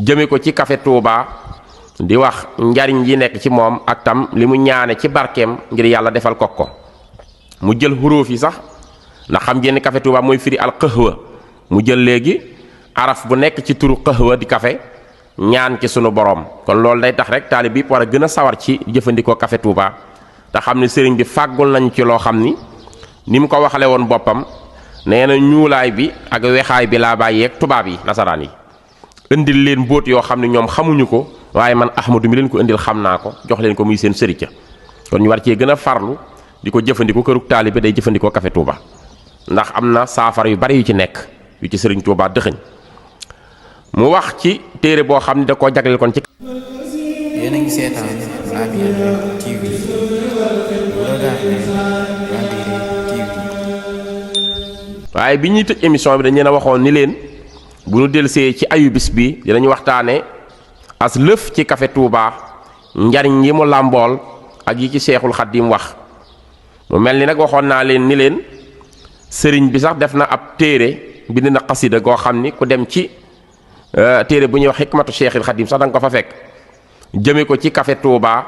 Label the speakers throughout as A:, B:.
A: jëme ko ci Café Touba di wax njariñ yi nekk ci moom ak tam li mu ñaane ci barkeem ngir yàlla defal ko mu jël xuróof yi sax ndax xam ngeen ni Café Touba mooy firi al qahwa mu jël léegi araf bu nekk ci turu qahwa di café ñaan ci sunu borom kon loolu day tax rek taalib bi war a gën a sawar ci jëfandikoo Café Touba te xam ni sëriñ bi fàggul nañ ci loo xam ni mu ko waxale woon boppam nee na ñuulaay bi ak wexaay bi laa bàyyeeg tubaab yi nasaraan yi indil leen mbóot yoo xam ne ñoom xamuñu ko waaye man Ahmadu mi leen ko indil xam naa ko jox leen ko muy seen sëriñ ca kon ñu war cee gën a farlu di ko jëfandikoo kërug taalibe day jëfandikoo Café Touba ndax am na saafara yu bari yu ci nekk yu ci sëriñ Touba dëxëñ mu wax ci téere boo xam ne da koo jagleel kon ci.
B: yéen a ngi seetaan Labyrinth TV.
A: waaye bi ñuy tëj émission bi dañ leen a waxoon ni leen bu ñu delsee ci ayu bis bi dinañu waxtaane as lëf ci Café Touba njariñ yi mu làmbool ak yi ci Seexul Xaddim wax mu mel ni nag waxoon naa leen ni leen sëriñ bi sax def na ab téere bind na xasida goo xam ni ku dem ci téere bu ñuy wax xikmatu Seexul Xaddim sax da nga ko fa fekk jëme ko ci Café Touba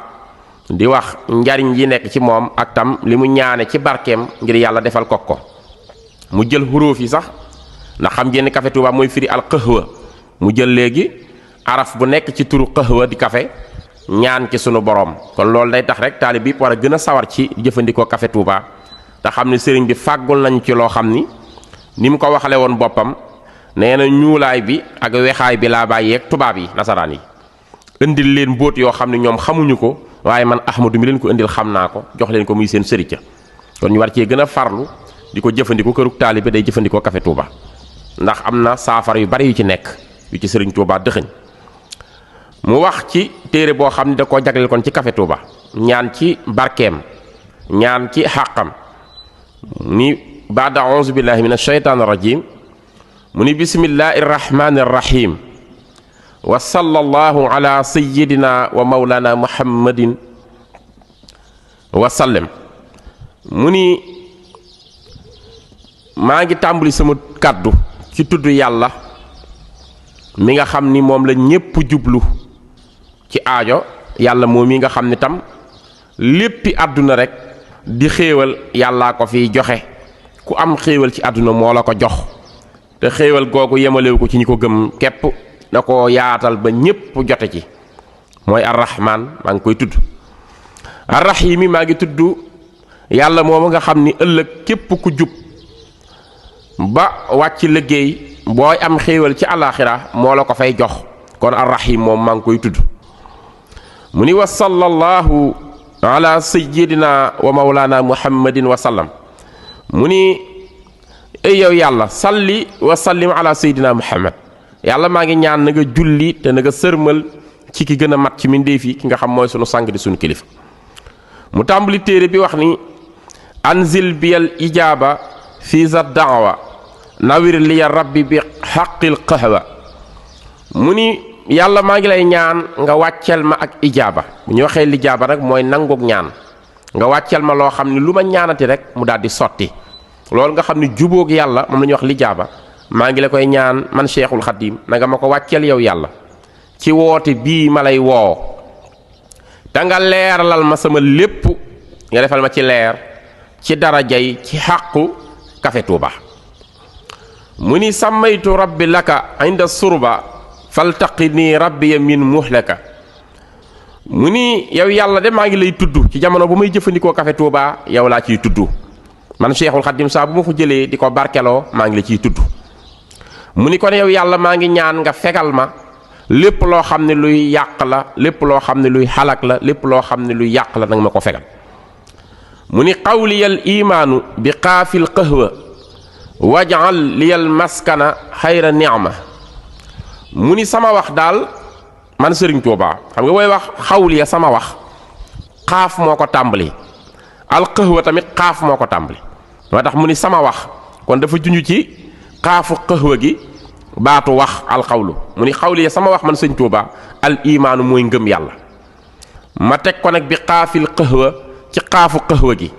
A: di wax njariñ yi nekk ci moom ak tam li mu ñaane ci barkeem ngir yàlla defal ko mu jël xuróof yi sax ndax xam ngeen ni Café Touba mooy firi al qahwa mu jël léegi araf bu nekk ci turu qahwa di café ñaan ci sunu borom kon loolu day tax rek taalib bi war a gën a sawar ci jëfandikoo Café Touba te xam ni sëriñ bi fàggul nañ ci loo xam ni mu ko waxale woon boppam nee na ñuulaay bi ak wexaay bi laa bàyyeeg tubaab yi nasaraan yi indil leen mbóot yoo xam ne ñoom xamuñu ko waaye man Ahmadu mi leen ko indil xam naa ko jox leen ko muy seen sëriñ ca kon ñu war cee gën a farlu di ko jëfandikoo kërug taalibe day jëfandikoo Café Touba ndax am na saafara yu bari yu ci nekk yu ci sëriñ Touba dëxëñ mu wax ci téere boo xam ne da koo jagleel kon ci Café Touba ñaan ci barkeem ñaan ci xàqam ni baada auzu billahi min ashaytaan rajim mu ni bismillahi rahmani rahim wa sallallahu ala sayyidina wa mawlana muhammadin wa sallam mu ni maa ngi tàmbali sama kàddu ci tudd yàlla mi nga xam ni moom la ñépp jublu ci aajo yàlla moom mi nga xam ni tam léppi àdduna rek di xéewal yàllaa ko fiy joxe ku am xéewal ci àdduna moo la ko jox te xéewal googu yemalewu ko ci ñi ko gëm képp na ko yaatal ba ñépp jote ci mooy arrahman maa ngi koy tudd arrahimi maa ngi tudd yàlla moomu nga xam ni ëllëg képp ku jub ba wàcc liggéey booy am xéewal ci àllaaxira moo la ko fay jox kon arrahim moom maa ngi koy tudd mu ni wa sallallahu ala sayyidina wa mawlana muhammadin wa sallam mu ni ay yow yàlla salli wa sallim ala sayyidina muhammad yàlla maa ngi ñaan na nga julli te na nga sërmal ci ki gën a mat ci mbindéef yi ki nga xam mooy sunu sang di sunu kilifa mu tàmbali téere bi wax ni anzil biyal ijaaba fi za daawa nawir liya rabbi bi xaqil qahwa mu ni yàlla maa ngi lay ñaan nga wàccel ma ak ijaaba bu ñu waxee lijaaba rek mooy nangook ñaan nga wàccel ma loo xam ne lu ma ñaanati rek mu daal di sotti loolu nga xam ne jubóog yàlla moom la ñuy wax lijaaba maa ngi la koy ñaan man Cheikhul Khadim na nga ma ko wàccel yow yàlla ci woote bii ma lay woo te nga leeralal ma sama lépp nga defal ma ci leer ci darajay ci xàqu Café Touba mu ni sàmmaytu rabbi laka inda surba faltaqini rabbiya min muhlaka mu ni yow yàlla de maa ngi lay tudd ci jamono bu may jëfandikoo Café Touba yow laa ciy tudd man Cheikhul Khadim saa bu ma ko jëlee di ko barkeloo maa ngi la ciy tudd mu ni kon yow yàlla maa ngi ñaan nga fegal ma lépp loo xam ne luy yàq la lépp loo xam ne luy xalak la lépp loo xam ne luy yàq la nanga ma ko fegal mu ni qawliyal imaanu bi qaafil qahwa waj'al liyal maskana xayra ni'ma mu ni sama wax daal man Sëriñ Tuubaa xam nga booy wax xawliya sama wax xaaf moo ko tàmbali al qahwa tamit xaaf moo ko tàmbali moo tax mu ni sama wax kon dafa junj ci xaafu qahwa gi baatu wax alxawlu mu ni xawliya sama wax man Sëriñ Tuubaa al imaanu mooy ngëm yàlla ma teg ko nag bi xaafil qahwa ci xaafu qahwa gi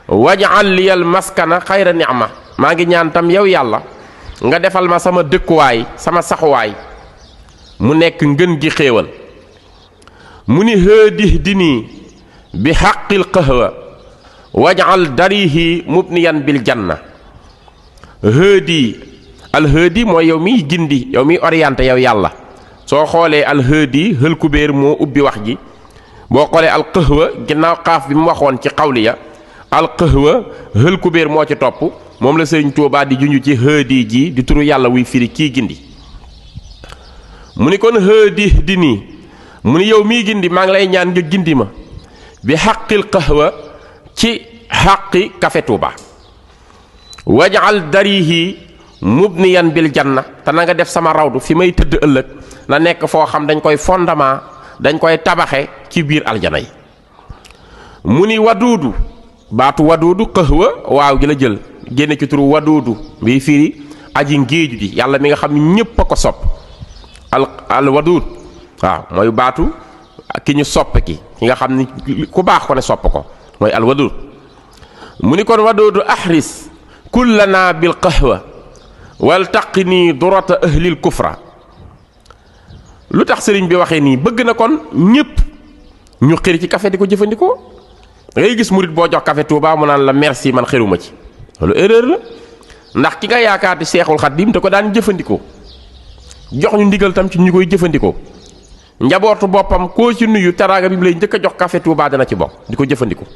A: waj'al liyal maskana xayra ni'ma maa ngi ñaan tam yow yàlla nga defal ma sama dëkkuwaay sama saxuwaay mu nekk ngën gi xéewal mu ni hëdih dini bi xaqil qahwa waj'al darihi mubniyan bil janna hëdi al hëdi mooy yow miy gindi yow miy orienté yow yàlla soo xoolee al hëdi hël kubéer moo ubbi wax ji boo xoolee al qahwa ginnaaw xaaf bi mu waxoon ci xawliya al qahwa hël kubéer moo ci topp moom la Sëriñ Tuubaa di junju ci hëdi ji di turu yàlla wuy firi kii gindi mu ni kon hëdi di nii mu ni yow miy gindi maa ngi lay ñaan nga gindi ma bi xaqil qahwa ci xaqi Café Touba waj'al darihi mubniyan bil janna te na nga def sama rawdu fi may tëdd ëllëg na nekk foo xam dañ koy fondement dañ koy tabaxe ci biir aljana yi mu ni waduudu baatu waduudu qahwa waaw gi la jël génne ci turu waduudu bi firi aji ngéeju ji yàlla mi nga xam ni ñépp a ko sopp al waduud waaw mooy baatu ki ñu sopp ki nga xam ni ku baax ko ne sopp ko mooy al waduud mu ni kon waduudu ahris kullana bil qahwa wal taqini durata ahlil kufra lu tax sëriñ bi waxee nii bëgg na kon ñépp ñu xëri ci café di ko jëfandikoo da ngay gis murit boo jox Café Touba mu naan la merci man xëruma ci loolu erreur la ndax ki nga yaakaar di Seexul Xadiim te ko daan jëfandikoo jox ñu ndigal tam ci ñu koy jëfandikoo njabootu boppam koo ci nuyu teraanga bi mu lay njëkk a jox Café Touba dana ci bokk di ko jëfandikoo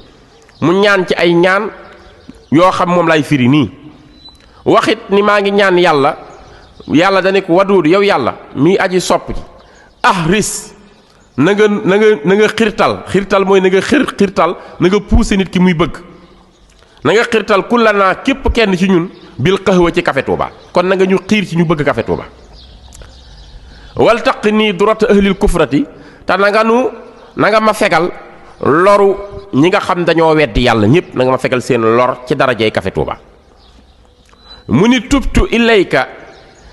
A: mu ñaan ci ay ñaan yoo xam moom lay firi nii waxit ni maa ngi ñaan yàlla yàlla dane ko waduud yow yàlla mii aji sopp ji ahris na nga xirtal mooy na nga xirtal na nga pousser nit ki muy bëgg na nga xirtal kullanaa képp kenn ci ñun bil qahwa ci Café Touba kon na nga ñu xiir ci ñu bëgg Café Touba wal taq nii durata ahlil kufrati te na nga ma fegal loru ñi nga xam dañoo weddi yàlla ñépp na nga ma fegal seen lor ci darajey Café Touba mu ni tubtu ilayka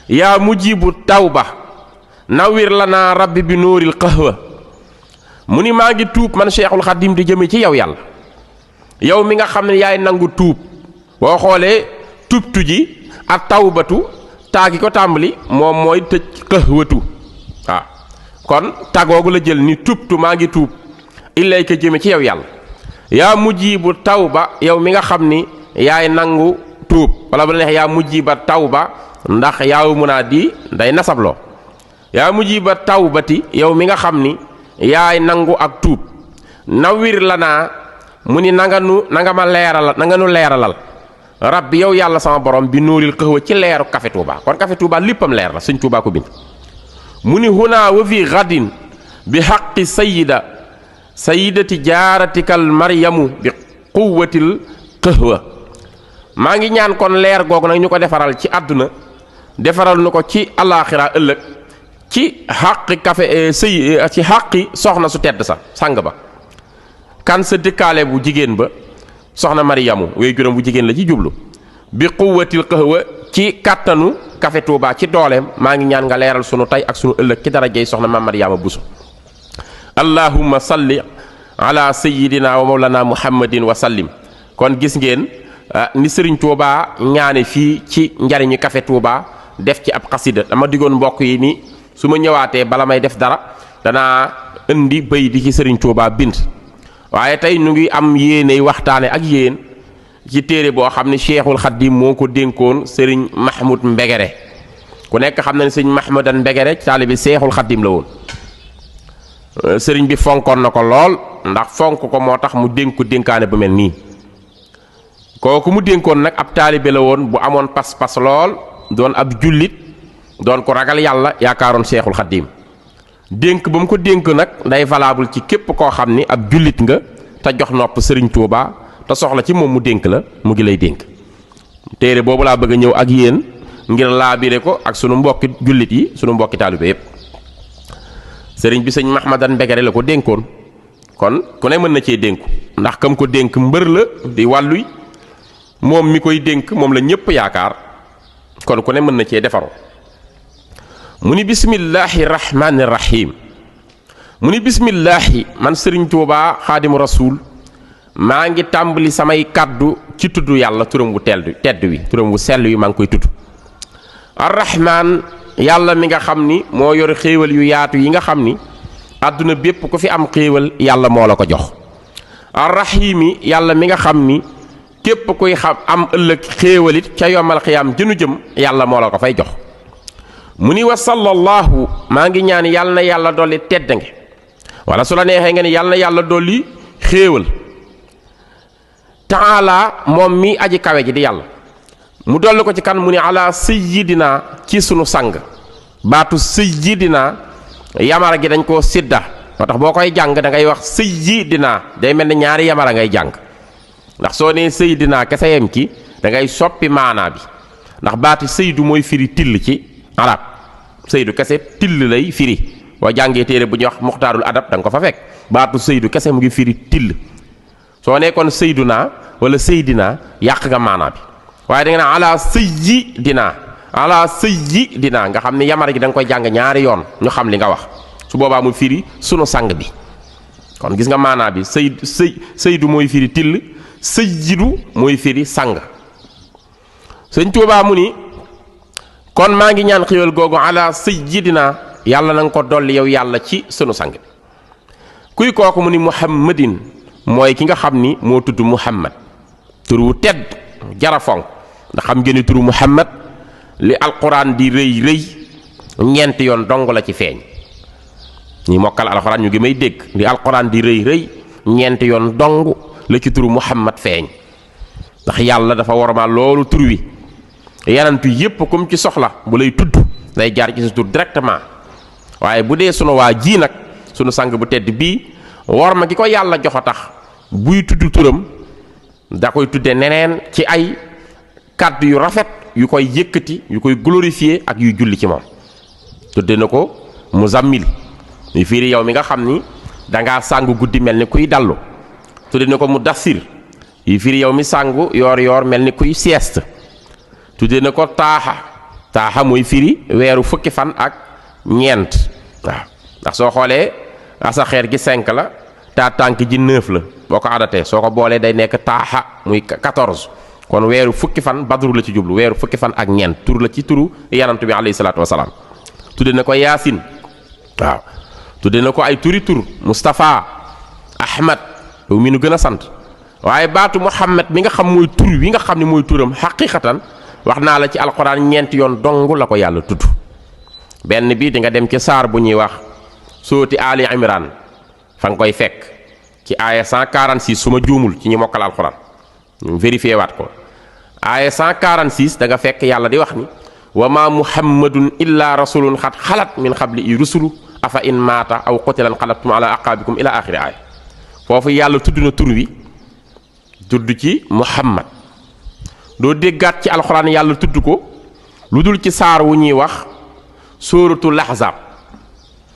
A: yaa mujibu tawba nawir lana rabbi bi nuuril qahwa mu ni maa ngi tuub man Cheikhul Khadim di jëme ci yow yàlla yow mi nga xam ne yaay nangu tuub boo xoolee tubtu ji ak tawbatu taagi ko tàmbali moom mooy tëj qahwatu waaw kon tagoogu la jël ni tubtu maa ngi tuub ilayka jëme ci yow yàlla yaa mujibu tawba yow mi nga xam ni yaay nangu tuub wala bu la neex yaa mujiba tawba ndax yaaw munaadi day nasabloo yaa mujiba tawbati yow mi nga xam ni yaay nangu ak tuub nawir la naa mu ni na nga ma leeralal na nga nu leeralal rabbi yow yàlla sama borom bi nuuril qahwa ci leeru Café Touba kon Café Touba léppam leer la Sëñ Touba ko bind mu ni huna wa fi gadin bi xaqi sayidati jaaratikal maryamu bi quwwatil qahwa maa ngi ñaan kon leer googu nag ñu ko defaral ci àdduna defaral nu ko ci alaaxira ëllëg ci xàqi café ci xàqi soxna su tedd sa sang ba kan sa dëkkaale bu jigéen ba soxna Mariyamu wéy juróom bu jigéen la ci jublu bi quwwatil qahwa ci kàttanu Café Touba ci dooleem maa ngi ñaan nga leeral sunu tey ak sunu ëllëg ci darajey soxna Maam Mariyaama Buso allahumma salli ala sayyidina wa mawlana muhammadin wa sallim kon gis ngeen ni Sëriñ Touba ñaane fii ci njariñu Café Touba def ci ab xasida dama diggoon mbokk yi ni su ma ñëwaatee bala may def dara danaa indi bëy di ci Sëriñ Touba bind waaye tey ñu ngi am yéeney waxtaane ak yéen ci téere boo xam ne Cheikhul Khadim moo ko dénkoon Sëriñ Mahmoud Mbegere ku nekk xam na ne Sëriñ Mahmoudan Mbegere taalibe Cheikhul Khadim la woon sëriñ bi fonkoon na ko lool ndax fonk ko moo tax mu dénk ko dénkaane bu mel nii kooku mu dénkoon nag ab taalibe la woon bu amoon pas-pas lool doon ab jullit doon ko ragal yàlla yaakaaroon Cheikhul Khadim dénk ba mu ko dénk nag day valable ci képp koo xam ni ab jullit nga te jox nopp Sëriñ Touba te soxla ci moom mu dénk la mu ngi lay dénk téere boobu laa bëgg a ñëw ak yéen ngir laabire ko ak sunu mbokki jullit yi sunu mbokki taalibe yépp sëriñ bi sëñ Mahmadan Mbegere la ko dénkoon kon ku ne mën na cee dénku ndax kam ko dénk mbër la di wàlluy moom mi koy dénk moom la ñépp yaakaar kon ku ne mën na cee defaru mu ni bismillaahi rahmaani rahiim mu ni bismillaahi man Sëriñ Tuubaa Xaadimu Rasuul maa ngi tàmbali samay kàddu ci tudd yàlla turam wu tedd wi turam wu sell wi maa ngi koy tudd arrahmaan yàlla mi nga xam ni moo yor xéewal yu yaatu yi nga xam ni àdduna bépp ku fi am xéewal yàlla moo la ko jox. arrahimi yàlla mi nga xam ni képp kuy xam am ëllëg xéewalit ca yomal xiyaam jënu jëm yàlla moo la ko fay jox. mu ni wa sallallahu maa ngi ñaan yàlla na yàlla dolli tedd nge wala su la neexee nga ni yàlla na yàlla dolli xéewal taala moom mi aji kawe ji di yàlla mu dolli ko ci kan mu ni ala sayyidina ci sunu sang baatu sayyidina yamara gi dañ koo sidda moo tax boo koy jàng da ngay wax sayyidina day mel ni ñaari yamara ngay jàng ndax soo nee sayyidina kese yem ci da ngay soppi maanaa bi ndax baati saydu mooy firi till ci arab saydu kese till lay firi boo jàngee téere bu ñuy wax muxtaarul adab da nga ko fa fekk baatu saydu kese mu ngi firi till soo nekkoon sayduna wala saydina yàq nga maanaa bi waaye da nga ne ala sayyidina nga xam ne yamara gi da nga koy jàng ñaari yoon ñu xam li nga wax su boobaa mu firi sunu sang bi kon gis nga maanaa bi saydu mooy firi till sayyidu mooy firi sang. Sëñ Tuubaa mu ni kon maa ngi ñaan xéwal googu ala sayyidina yàlla na nga ko dolli yow yàlla ci sunu sang bi kuy kooku mu ni muhammadin mooy ki nga xam ni moo tudd muhammad tur wu tedd jara fonk ndax xam ngeen ni turu muhammad li alquran di rëy rëy ñeenti yoon dong la ci feeñ ñi mokkal alquran ñu ngi may dégg li alquran di rëy rëy ñeenti yoon dong la ci turu muhammad feeñ ndax yàlla dafa wormaal loolu tur wi yanantu yépp comme ci soxla bu lay tudd day jaar ci sa tur directement waaye bu dee sunu waa ji nag sunu sang bu tedd bii worma gi ko yàlla jox a tax buy tudd turam da koy tudde neneen ci ay kàddu yu rafet yu koy yëkkati yu koy glorifier ak yuy julli ci moom tudde na ko muzammil yu fiiri yow mi nga xam ni dangaa sàngu guddi mel ni kuy dallu tudde na ko mudassir yu fiiri yow mi sàngu yoor yoor mel ni kuy sieste tudde na ko taaxa mooy firi weeru fukki fan ak ñeent waaw ndax soo xoolee asaxeer gi 5 la tànk ji 9 la boo ko adatee soo ko boolee day nekk taaxa muy 14 kon weeru fukki fan badru la ci jublu weeru fukki fan ak ñeent tur la ci turu yanantu bi alayhi salaatu wasalaam tudde na ko yaasin waaw tudde na ko ay turi tur Moustapha Ahmad yow mi nu gën a sant waaye baatu Muhammad mi nga xam mooy tur wi nga xam ne mooy turam xaqiqatan wax naa la ci alquran ñeenti yoon dong la ko yàlla tudd benn bi di nga dem ci saar bu ñuy wax sooti Ali Imran fa nga koy fekk ci aaya 146 su ma juumul ci ñi mokkal alquran ñu vérifié waat ko aaya 146 da nga fekk yàlla di wax ni wa ma muhammadun illa rasulun xat xalat min xabli i rusulu afa in maata aw qutilan qalabtum ala aqabikum ila axiri aaya foofu yàlla tudd na tur wi tudd ci muhammad doo déggaat ci alxuraan yàlla tudd ko lu dul ci saar wu ñuy wax sóoratul ahzab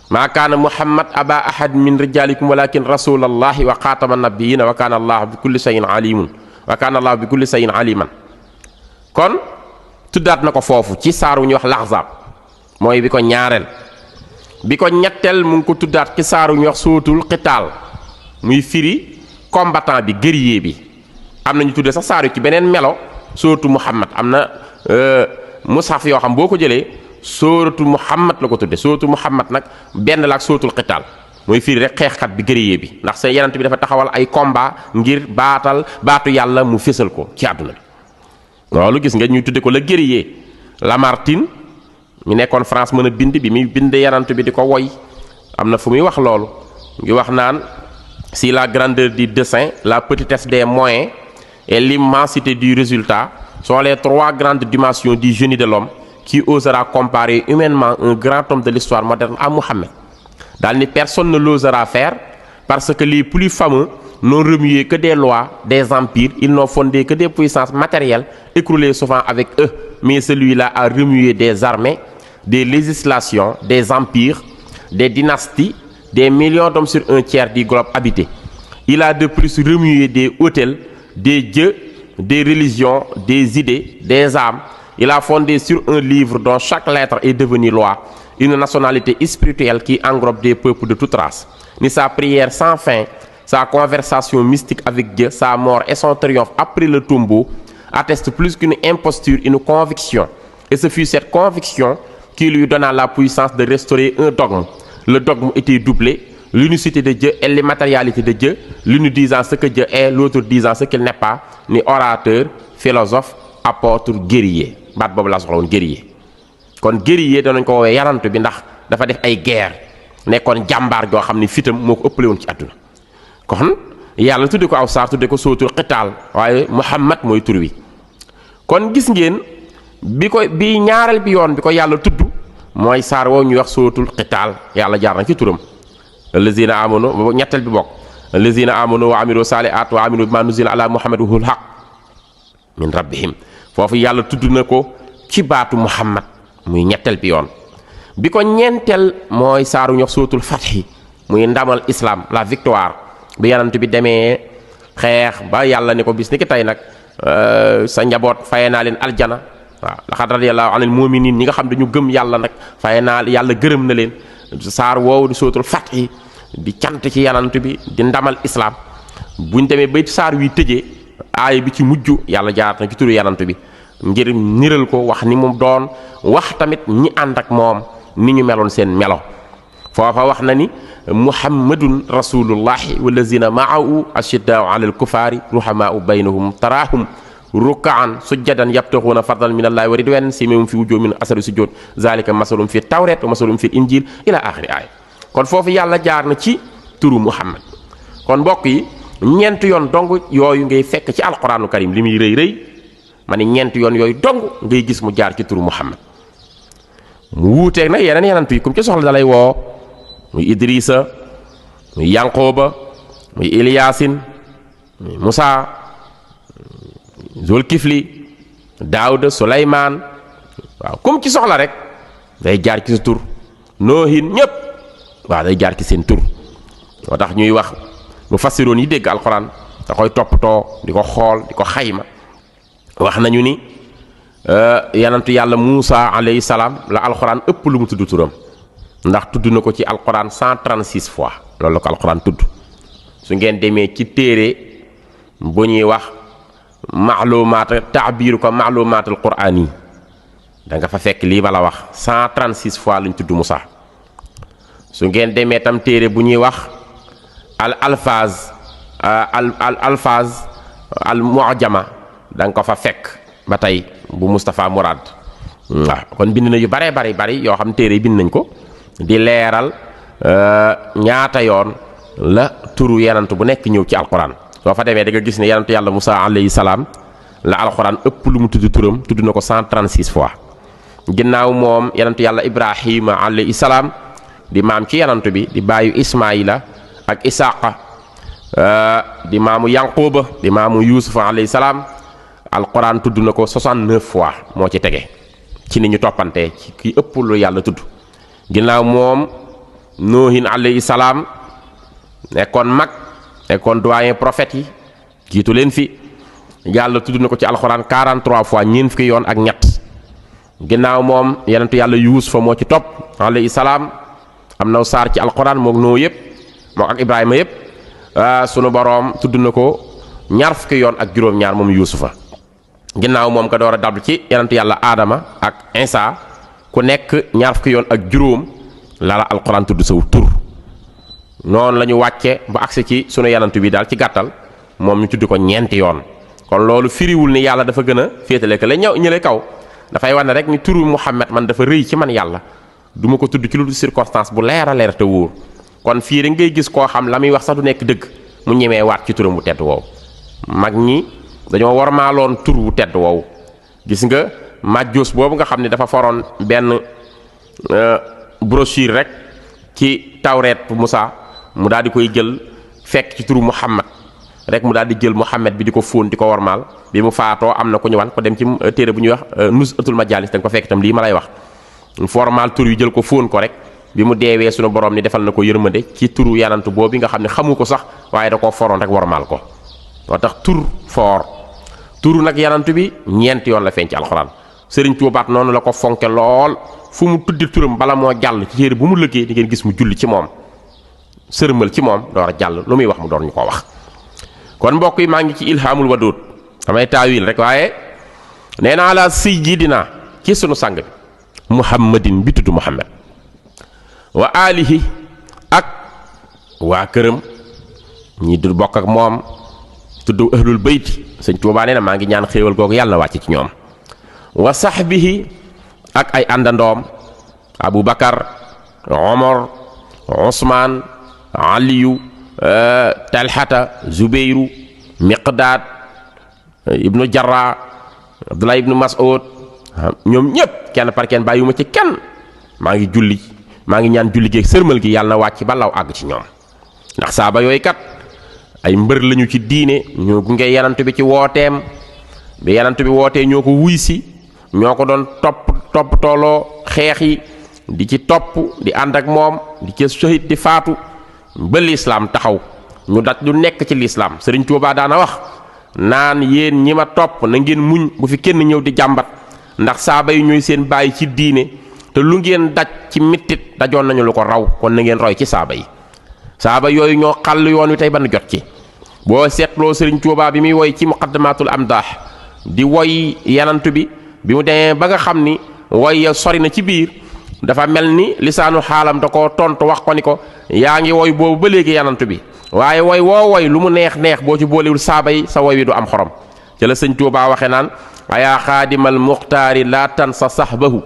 A: maa kaana muhammad aba ahad min rijalikum walakin rasulallahi wa xaatama nabiyina wa kaana allahu bi kulli shay'in alimun wa kaana allahu bi kulli shay'in aliman kon tuddaat na ko foofu ci saar wu ñuy wax lahzab mooy bi ko ñaareel bi ko ñetteel mu ngi ko tuddaat ci saar wu ñuy wax sóoratul qitaal muy firi combattant bi guerrier bi am na ñu tuddee sax saar yu ci beneen melo sóoratu muhammad am na mushaf yoo xam boo ko jëlee sóoratu muhammad la ko tudde sóoratu muhammad nag benn la ak sóoratul qitaal mooy firi rek xeexkat bi guerrier bi ndax seen yenant bi dafa taxawal ay combat ngir baatu yàlla mu fésal ko ci àdduna bi loolu gis nga ñuy tudde ko la guerrier Lamartine ñu nekkoon France mën a bind bi muy bind yenant bi di ko woy am na fu muy wax loolu ngi wax naan si la grandeur du dessein la petitesse des moyens et l'immensité du résultat sont les 3 grandes dimensions du génie de l'homme qui osera comparer humainement un grand homme de l'histoire moderne à Mohammed. Daal ni personne ne l'osera faire parce que les plus fameux n'ont remué que des lois, des empires, ils n'ont fondé que des puissances matérielles écroulées souvent avec eux, mais celui-là a remué des armées, des législations, des empires, des dynasties, des millions d'hommes sur un tiers du globe habité. Il a de plus remué des autels, des dieux, des religions, des idées, des âmes. Il a fondé sur un livre dont chaque lettre est devenue loi, une nationalité spirituelle qui englobe des peuples de toute race. Ni sa prière sans fin, sa conversation mystique avec Dieu, sa mort et son triomphe après le tombeau attestent plus qu'une imposture, une conviction. Et ce fut cette conviction qui lui donna la puissance de restaurer un dogme. Le dogme était doublé, l'unicité de Dieu et l'immatérialité de Dieu, l'une disant ce que Dieu est, l'autre disant ce qu'il n'est pas, ni orateur, philosophe, apôtre, guerrier. baat boobu laa soxla woon guerrier. kon guerrier danañ ko woowee yarantu bi ndax dafa def ay guerre nekkoon jàmbaar joo xam ne fitam moo ko ëppale woon ci àdduna. kon yàlla tudde ko aw saar tudde ko sootul xitaal waaye Muhammad mooy tur wi. kon gis ngeen bi ñaareel bi yoon bi ko yàlla tudd mooy saar woowu ñuy wax sootul xitaal yàlla jaar na ci turam. allazina amanu ñetteel bi bokk allazina amanu wa amilu saalihaat wa aminu bima nuzila ala muhammad wahul haq min rabbihim foofu yàlla tudd na ko ci baatu Muhammad muy ñetteel bi yoon. bi ko ñeenteel mooy saaru ñox sootul fathi muy ndamal islam la victoire bi yanant bi demee xeex ba yàlla ne ko bis ni ki tey nag sa njaboot faye naa leen aljana waaw laqad radiyallahu anil mu'minin ñi nga xam dañu gëm yàlla nag faye naa yàlla gërëm na leen saar woowu di sootul fathi di cant ci yanant bi di ndamal islam buñ demee bay saar wi tëjee aaya bi ci mujj yàlla jaar na ci turu yanant bi ngir niral ko wax ni mu doon wax tamit ñi ànd ak moom ni ñu meloon seen melo foofa wax na ni muhammadun rasulullahi wallazina ma'ahu ashiddaa'u 'alal kufaari ruhamaa'u baynahum taraahum ruk'an sujjadan yabtaghuna fadlan minallahi wa ridwan simahum fi wujuhihim min asari sujud zalika masalum fi tawret wa masalum fi injil ila axiri aaya kon foofu yàlla jaar na ci turu muhammad. kon mbokk yi ñeent yoon dong yooyu ngay fekk ci alquraanu karim li muy rëy rëy ma ne ñeent yoon yooyu dong ngay gis mu jaar ci turu muhammad. mu wuuteeg nag yeneen yenant yi comme ci soxla dalay woo muy Idrissa muy Yanqooba muy Iliyaasin muy Musaa Zulkifli Daawuda Suleymaan waaw comme ci soxla rek day jaar ci sa tur Noohin ñépp waaw day jaar ci seen tur moo tax ñuy wax mu fassiroon yi dégg alxuraan da koy toppatoo di ko xool di ko xayma wax nañu ni yanantu yàlla Muusa alayhi salaam la alxuraan ëpp lu mu tudd turam ndax tudd na ko ci alxuraan 136 fois loolu la ko alxuraan tudd su ngeen demee ci téere bu ñuy wax maalumaat taabiru ko maalumaatul quraan yi da nga fa fekk lii ma la wax 136 fois lañ tudd Muusa su ngeen demee tam téere bu ñuy wax al alfaaz al mu'jama da nga ko fa fekk ba tey bu Moustapha Mourad waaw kon bind na yu bare bari yoo xam téere bind nañ ko di leeral ñaata yoon la turu yenant bu nekk ñëw ci alquran soo fa demee da nga gis ne yenantu yàlla Musaa alayhi salaam la alquran ëpp lu mu tudd turam tudd na ko 136 fois ginnaaw moom yenantu yàlla Ibrahima alayhi salaam di maam ci yenantu bi di bàyyu Ismaayila ak Isaaqa di maamu Yanquba di maamu Yuusufa alayhi salaam alquran tudd na ko 69 fois moo ci tege ci ni ñu toppantee ci ki ëpp lu yàlla tudd ginnaaw moom Noohin alayhi salaam nekkoon mag nekkoon doyen prophète yi jiitu leen fi yàlla tudd na ko ci alquran 43 fois ñeent fukki yoon ak ñett ginnaaw moom yenentu yàlla Yuusufa moo ci topp alayhi salaam am na saar ci alquran mook noo yëpp mook ak Ibrahima yëpp sunu boroom tudd na ko ñaar fukki yoon ak juróom-ñaar moom Yuusufa ginnaaw moom nga door a dab ci yenentu yàlla Adama ak Isa ku nekk ñaar fukki yoon ak juróom la alquran tudd saw tur noonu la ñu wàcce ba agsi ci sunu yenentu bi daal ci gàttal moom ñu tudd ko ñeenti yoon kon loolu firiwul ni yàlla dafa gën a féetale ka la ñële kaw dafay wane rek ni turu Muhammad man dafa rëy ci man yàlla du ma ko tudd ci lu circonstance bu leer a leer te wóor kon fii rek ngay gis koo xam la muy wax sax du nekk dëgg mu ñemee waat ci turam bu tedd woowu mag ñi dañoo warmaaloon tur wu tedd woowu gis nga majjoos boobu nga xam ne dafa foroon benn brochure rek ci tawreet bu Musaa mu daal di koy jël fekk ci turu Muhammad rek mu daal di jël Muhammad bi di ko fóon di ko warmaal bi mu faatoo am na ku ñu wan ko dem ci téere bu ñuy wax Nuzhatul Majaalis da nga ko fekk itam lii ma lay wax formal tur yu jël ko fóon ko rek bi mu deewee sunu borom ni defal na ko yërmande ci turu yanant boobu nga xam ne xamu ko sax waaye da koo foroon rek warmaal ko moo tax tur foor turu nag yanant bi ñeent yoon la feeñ ci alxuraan Sëriñ Tuubaa noonu la ko fonke lool fu mu tuddi turam bala moo jàll ci téere bu mu lëggee di ngeen gis mu julli ci moom sërmal ci moom door a jàll lu muy wax mu door ñu ko wax kon mbokk yi maa ngi ci ilhaamul waduud damay taawil rek waaye nee naa la sayyidina ci sunu sang bi muhammadin bi tudd muhammad wa alihi ak waa këram ñi du bokk ak moom tudd ahlul bayt sëñ Tuubaa nee na maa ngi ñaan xéewal googu yàlla na wàcc ci ñoom wa sahbihi ak ay àndandoom Abu Bakar Omar Usmaan Aliyu Talhata Zubeyru Miqdaad ibnu Jarrah Abdullah ibnu Mas'ud ñoom ñépp kenn par kenn bàyyiwuma ci kenn maa ngi ñaan julli gi sërmal gi yàlla na wàcc ba law àgg ci ñoom ndax saaba yooyu kat ay mbër lañu ci diine ñoo gunge yanant bi ci wooteem bi yanant bi wootee ñoo ko wuy si ñoo ko doon topp tooloo xeex yi di ci topp di ànd ak moom di ci shahid di faatu ba lislaam taxaw ñu daj lu nekk ci lislaam Sëriñ Tuubaa daana wax naan yéen ñi ma topp na ngeen muñ bu fi kenn ñëw di jàmbat ndax saaba yi ñooy seen bàyyi ci diine te lu ngeen daj ci mettit dajoon nañu lu ko raw kon na ngeen roy ci saaba yi saaba yooyu ñoo xàll yoon wi tey ba nu jot ci boo seetloo Sëriñ Tuubaa bi muy woy ci muqaddamatul amdaax di woy yanantu bi mu demee ba nga xam ni woy ya sori na ci biir dafa mel ni lisaanu xaalam da ko tontu wax ko ni ko yaa ngi woy boobu ba léegi yanantu bi waaye woy woo woy lu mu neex neex boo ci boolewul saaba yi sa woy wi du am xorom ci la Sëñ Tuubaa waxe naan ayaa xaadimal muxtaari laa tansa sahbahu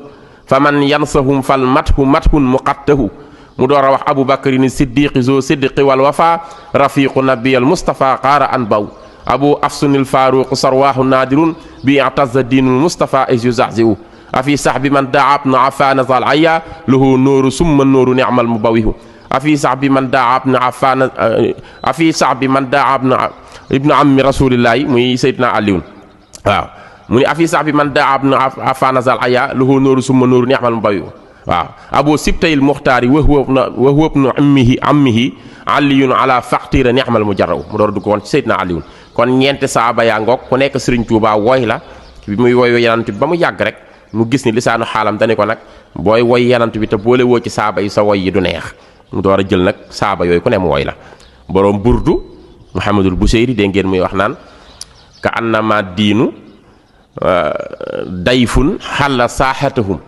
A: fa man yansahum fal mathun muqattahu mu door a wax Abu Bakrin siddiqi zo siddiqi wal wafa rafiqu nabiyal mustafa qaara an baw abu afsunil faruq sarwahu nadirun bi i'tazza dinul mustafa is yuzahziu afi sahbi man daa ibnu affan zal aya lahu nooru summa nooru ni'mal mubawihu afi sahbi man daa ibnu affan afi sahbi man daa ibnu ammi rasulillahi muy sayyidina aliyun waaw mu ni afi sahbi man daa ibnu affan zal aya lahu nooru summa nooru ni'mal mubawihu waaw abu sibtayil muxtaari wa huwa ibnu ammihi aliyun ala faqtira ni'mal mujarraw mu door dugg woon ci sayyidina aliyun kon ñeenti saaba yaa ngoog ku nekk Sëriñ Tuubaa woy la bi muy woy yanant bi ba mu yàgg rek mu gis ni lisaanu xaalam dani ko nag booy woy yanant bi te boole woo ci saaba yi sa woy yi du neex mu door a jël nag saaba yooyu ku ne mu woy la boroom burdu Muhammadul Buseyri dégg ngeen muy wax naan ka annama diinu dayfun xalla saaxatahum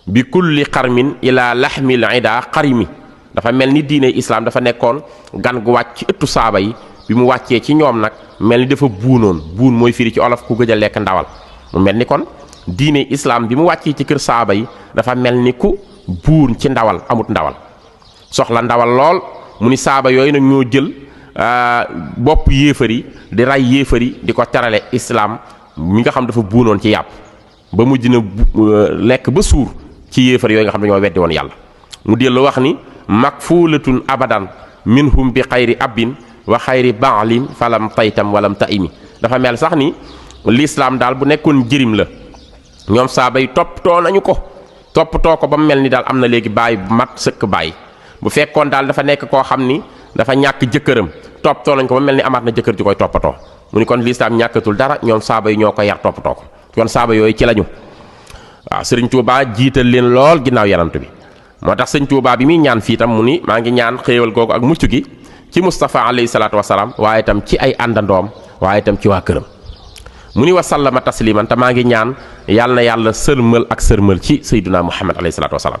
A: bi kulli xarmin ila laxmil ida xarimi dafa mel ni diine islaam dafa nekkoon gan gu wàcc ci ëttu saaba yi bi mu wàccee ci ñoom nag mel ni dafa buunoon buun mooy firi ci olof ku gëj a lekk ndawal mu mel ni kon diine islaam bi mu wàccee ci kër saaba yi dafa mel ni ku buun ci ndawal amut ndawal soxla ndawal lool mu ni saaba yooyu nag ñoo jël bopp yéefar yi di ray yéefar yi di ko terale islaam mi nga xam dafa buunoon ci yàpp ba mujj na lekk ba suur ci yéefar yooyu nga xam dañoo weddi woon yàlla mu dellu wax ni makfulatun abadan minhum bi xayri abin wa xayri baalin falam taytam walam taimi dafa mel sax ni lislaam daal bu nekkoon jërim la ñoom saaba yi toppatoo nañu ko toppatoo ko ba mu mel ni daal am na léegi baay bu mat sëkk baay bu fekkoon daal dafa nekk koo xam ni dafa ñàkk jëkkëram toppatoo nañ ko ba mel ni amaat na jëkkër ji koy toppatoo mu ni kon lislaam ñàkkatul dara ñoom saaba yi ñoo ko yar toppatoo ko kon saaba yooyu ci lañu waaw Sëriñ Tuubaa jiital leen lool ginnaaw yanant bi moo tax Sëriñ Tuubaa bi muy ñaan fii tam mu ni maa ngi ñaan xéewal googu ak mucc gi ci Mustafa alayhi salaatu wasalaam waaye itam ci ay àndandoom waaye itam ci waa këram mu ni wa sallama tasliman te maa ngi ñaan yàlla na yàlla sërmal ak sërmal ci sayyiduna Muhammad alayhi salaatu wasalaam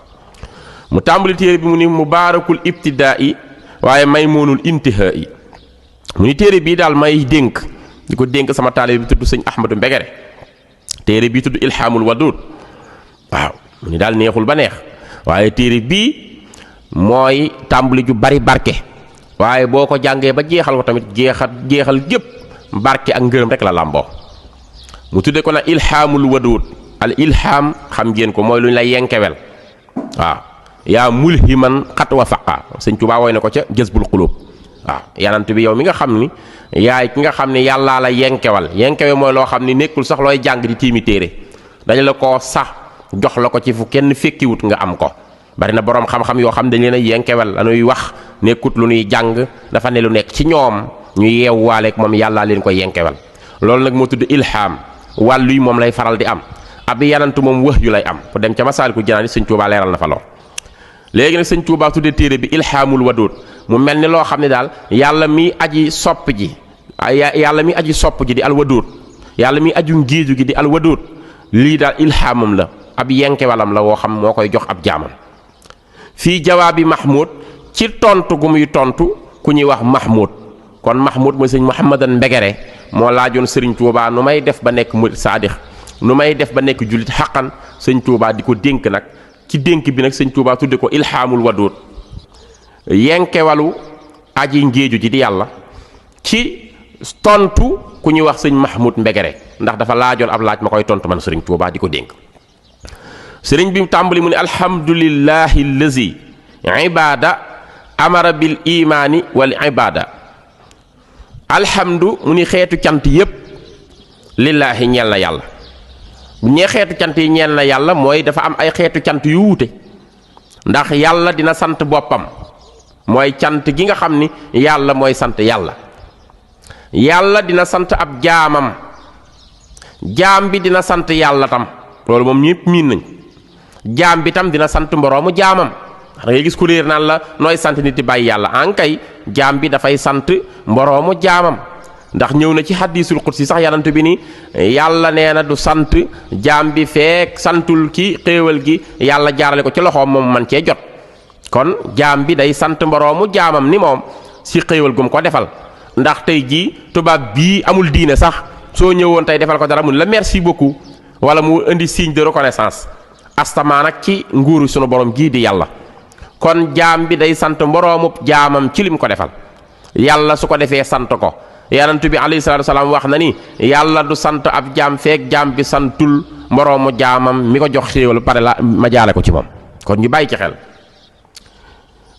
A: mu tàmbali téere bi mu ni mubaarakul ibtidaa'i waaye maymuunul intihaa'i mu ni téere bii daal may dénk di ko dénk sama taalibe bi tudd sëñ Ahmadu Mbegere téere bii tudd ilhaamul waduud waaw mu ni daal neexul ba neex waaye téere bii mooy tàmbali ju bari barke waaye boo ko jàngee ba jeexal ko tamit jeexal gépp barke ak ngërëm rek la làmboo mu tudde ko nag ilhaamul waduud al ilham xam ngeen ko mooy lu ñu la yenkewel waaw yaa mulhiman xat wa faqa sëñ Tuubaa woy na ko ca jazbul qulub waaw yanant bi yow mi nga xam ni yaay ki nga xam ne yàllaa la yenkewe mooy loo xam ni nekkul sax looy jàng di tiimi téere dañu la ko sax jox la ko ci fu kenn fekkiwut nga am ko bari na boroom xam-xam yoo xam dañ leen a yenkewel lañuy wax nekkut lu ñuy jàng dafa ne lu nekk ci ñoom ñu yeewwaaleeg moom yàllaa leen ko yenkewel loolu nag moo tudd ilham wàllu yi moom lay faral di am ab yanant moom wax yu lay am ku dem ca Masaalikul Jinaan sëñ Tuubaa leeral na fa lool léegi nag sëñ Tuubaa tuddee téere bi ilhaamul waduud mu mel ni loo xam ne daal yàlla mi aji sopp ji yàlla mi aji sopp ji di alwaduud yàlla mi aju ngéeju gi di alwaduud lii daal ilhaamam la ab yenkewalam la woo xam moo koy jox ab jaamam fii jawaabi mahmud ci tontu gu muy tontu ku ñuy wax mahmud kon mahmud mooy sëñ Mouhamadan Mbegere moo laajoon sëriñ Tuubaa nu may def ba nekk murid saadix nu may def ba nekk jullit xaqan sëñ Tuubaa di ko dénk nag ci dénk bi nag sëñ Tuubaa tudde ko ilhaamul waduud yenkewalu aji ngéeju ji di yàlla ci tontu ku ñuy wax sëñ Mahmoud Mbegere ndax dafa laajoon ab laaj ma koy tontu man sëriñ Tuubaa di ko dénk sëriñ bi mu tàmbali mu ne alhamdulillahi allazi ibada amara bil imaani wal ibada alhamdu mu ni xeetu cant yépp lillaahi ñeel na yàlla bu ñee xeetu cant yi ñeel na yàlla mooy dafa am ay xeetu cant yu wuute ndax yàlla dina sant boppam mooy cant gi nga xam ni yàlla mooy sant yàlla yàlla dina sant ab jaamam jaam bi dina sant yàlla tam loolu moom ñépp miin nañ jaam bi tam dina sant mboroomu jaamam da ngay gis ku réer naan la nooy sant nit di bàyyi yàlla ankay jaam bi dafay sant mboroomu jaamam ndax ñëw na ci hadiisul qudsi sax yanant bi ni yàlla nee na du sant jaam bi feek santul ki xéewal gi yàlla jaarale ko ci loxoom moom man cee jot kon jaam bi day sant mboroomu jaamam ni moom si xéewal gum ko defal ndax tey jii tubaab bii amul diine sax soo ñëwoon tey defal ko dara mun la merci beaucoup wala mu indi signe de reconnaissance astamaa nag ci nguuru sunu borom gii di yàlla kon jaam bi day sant mboroomu jaamam ci lim ko defal yàlla su ko defee sant ko yonent bi alayhi salaatu wasalaam wax na ni yàlla du sant ab jaam feek jaam bi santul moroomu jaamam mi ko jox xéewal pare la ma jaale ko ci moom kon ñu bàyyi ci xel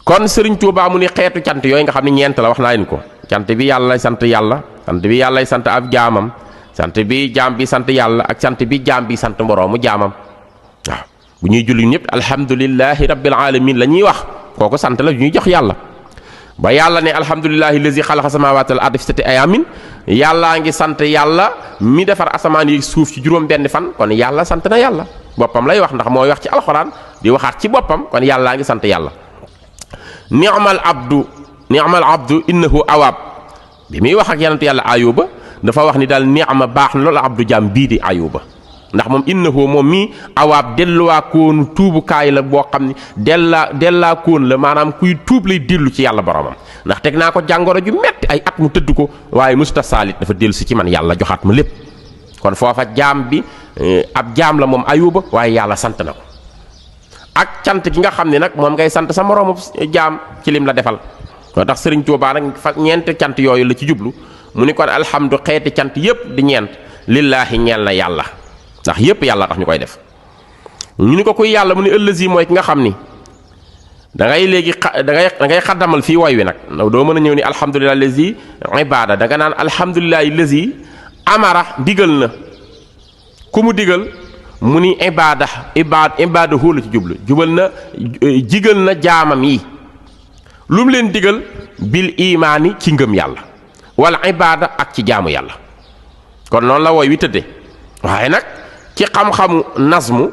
A: kon Sëriñ Tuubaa mu ni xeetu cant yooyu nga xam ne ñeent la wax naa leen ko cant bi yàlla sant yàlla sant bi yàlla sant ab jaamam sant bi jaam bi sant yàlla ak sant bi jaam bi sant moroomu jaamam waaw bu ñuy julli ñëpp alhamdulillahi rabbil alamin la ñuy wax kooku sant la ñuy jox yàlla ba yàlla ne alhamdulillahi lazi xalaqa samawati wal ardi fi sittati ayamin yàllaa ngi sant yàlla mi defar asamaan yi suuf ci juróom benn fan kon yàlla sant na yàlla boppam lay wax ndax mooy wax ci alxuraan di waxaat ci boppam kon yàllaa ngi sant yàlla ni'mal abdu innahu awaab bi muy wax ak yonent yàlla ayuba dafa wax ni daal ni'ma baax na loolu abdu jaam bii di ayuba ndax moom innahu moom mii awaab delluwaa koonu tuubukaay la boo xam ni dellaa koon la maanaam kuy tuub lay dellu ci yàlla boromam ndax teg naa ko jàngoro ju metti ay at mu tëdd ko waaye musta saalit dafa dellu si ci man yàlla joxaat ma lépp kon foofa jaam bi ab jaam la moom ayuba waaye yàlla sant na ko ak cant gi nga xam ne nag moom ngay sant sa moroomu jaam ci lim la defal moo tax Sëriñ Tuubaa nag fa ñeent cant yooyu la ci jublu mu ni kon alhamdu xeeti cant yépp di ñeent lillaahi ñeel na yàlla ndax yépp yàlla tax ñu koy def ñu ni ko kuy yàlla mu ni ëllësi mooy ki nga xam ni da ngay léegi da ngay xaddamal fii woy wi nag doo mën a ñëw ni alhamdulillahi lazi ibada da nga naan alhamdulillahi lazi amara digal na ku mu digal mu ni ibada hu la ci jigal na jaamam yi lu mu leen digal bil imaani ci ngëm yàlla wala ibada ak ci jaamu yàlla kon noonu la woy wi tëdde waaye nag ci xam-xamu nazmu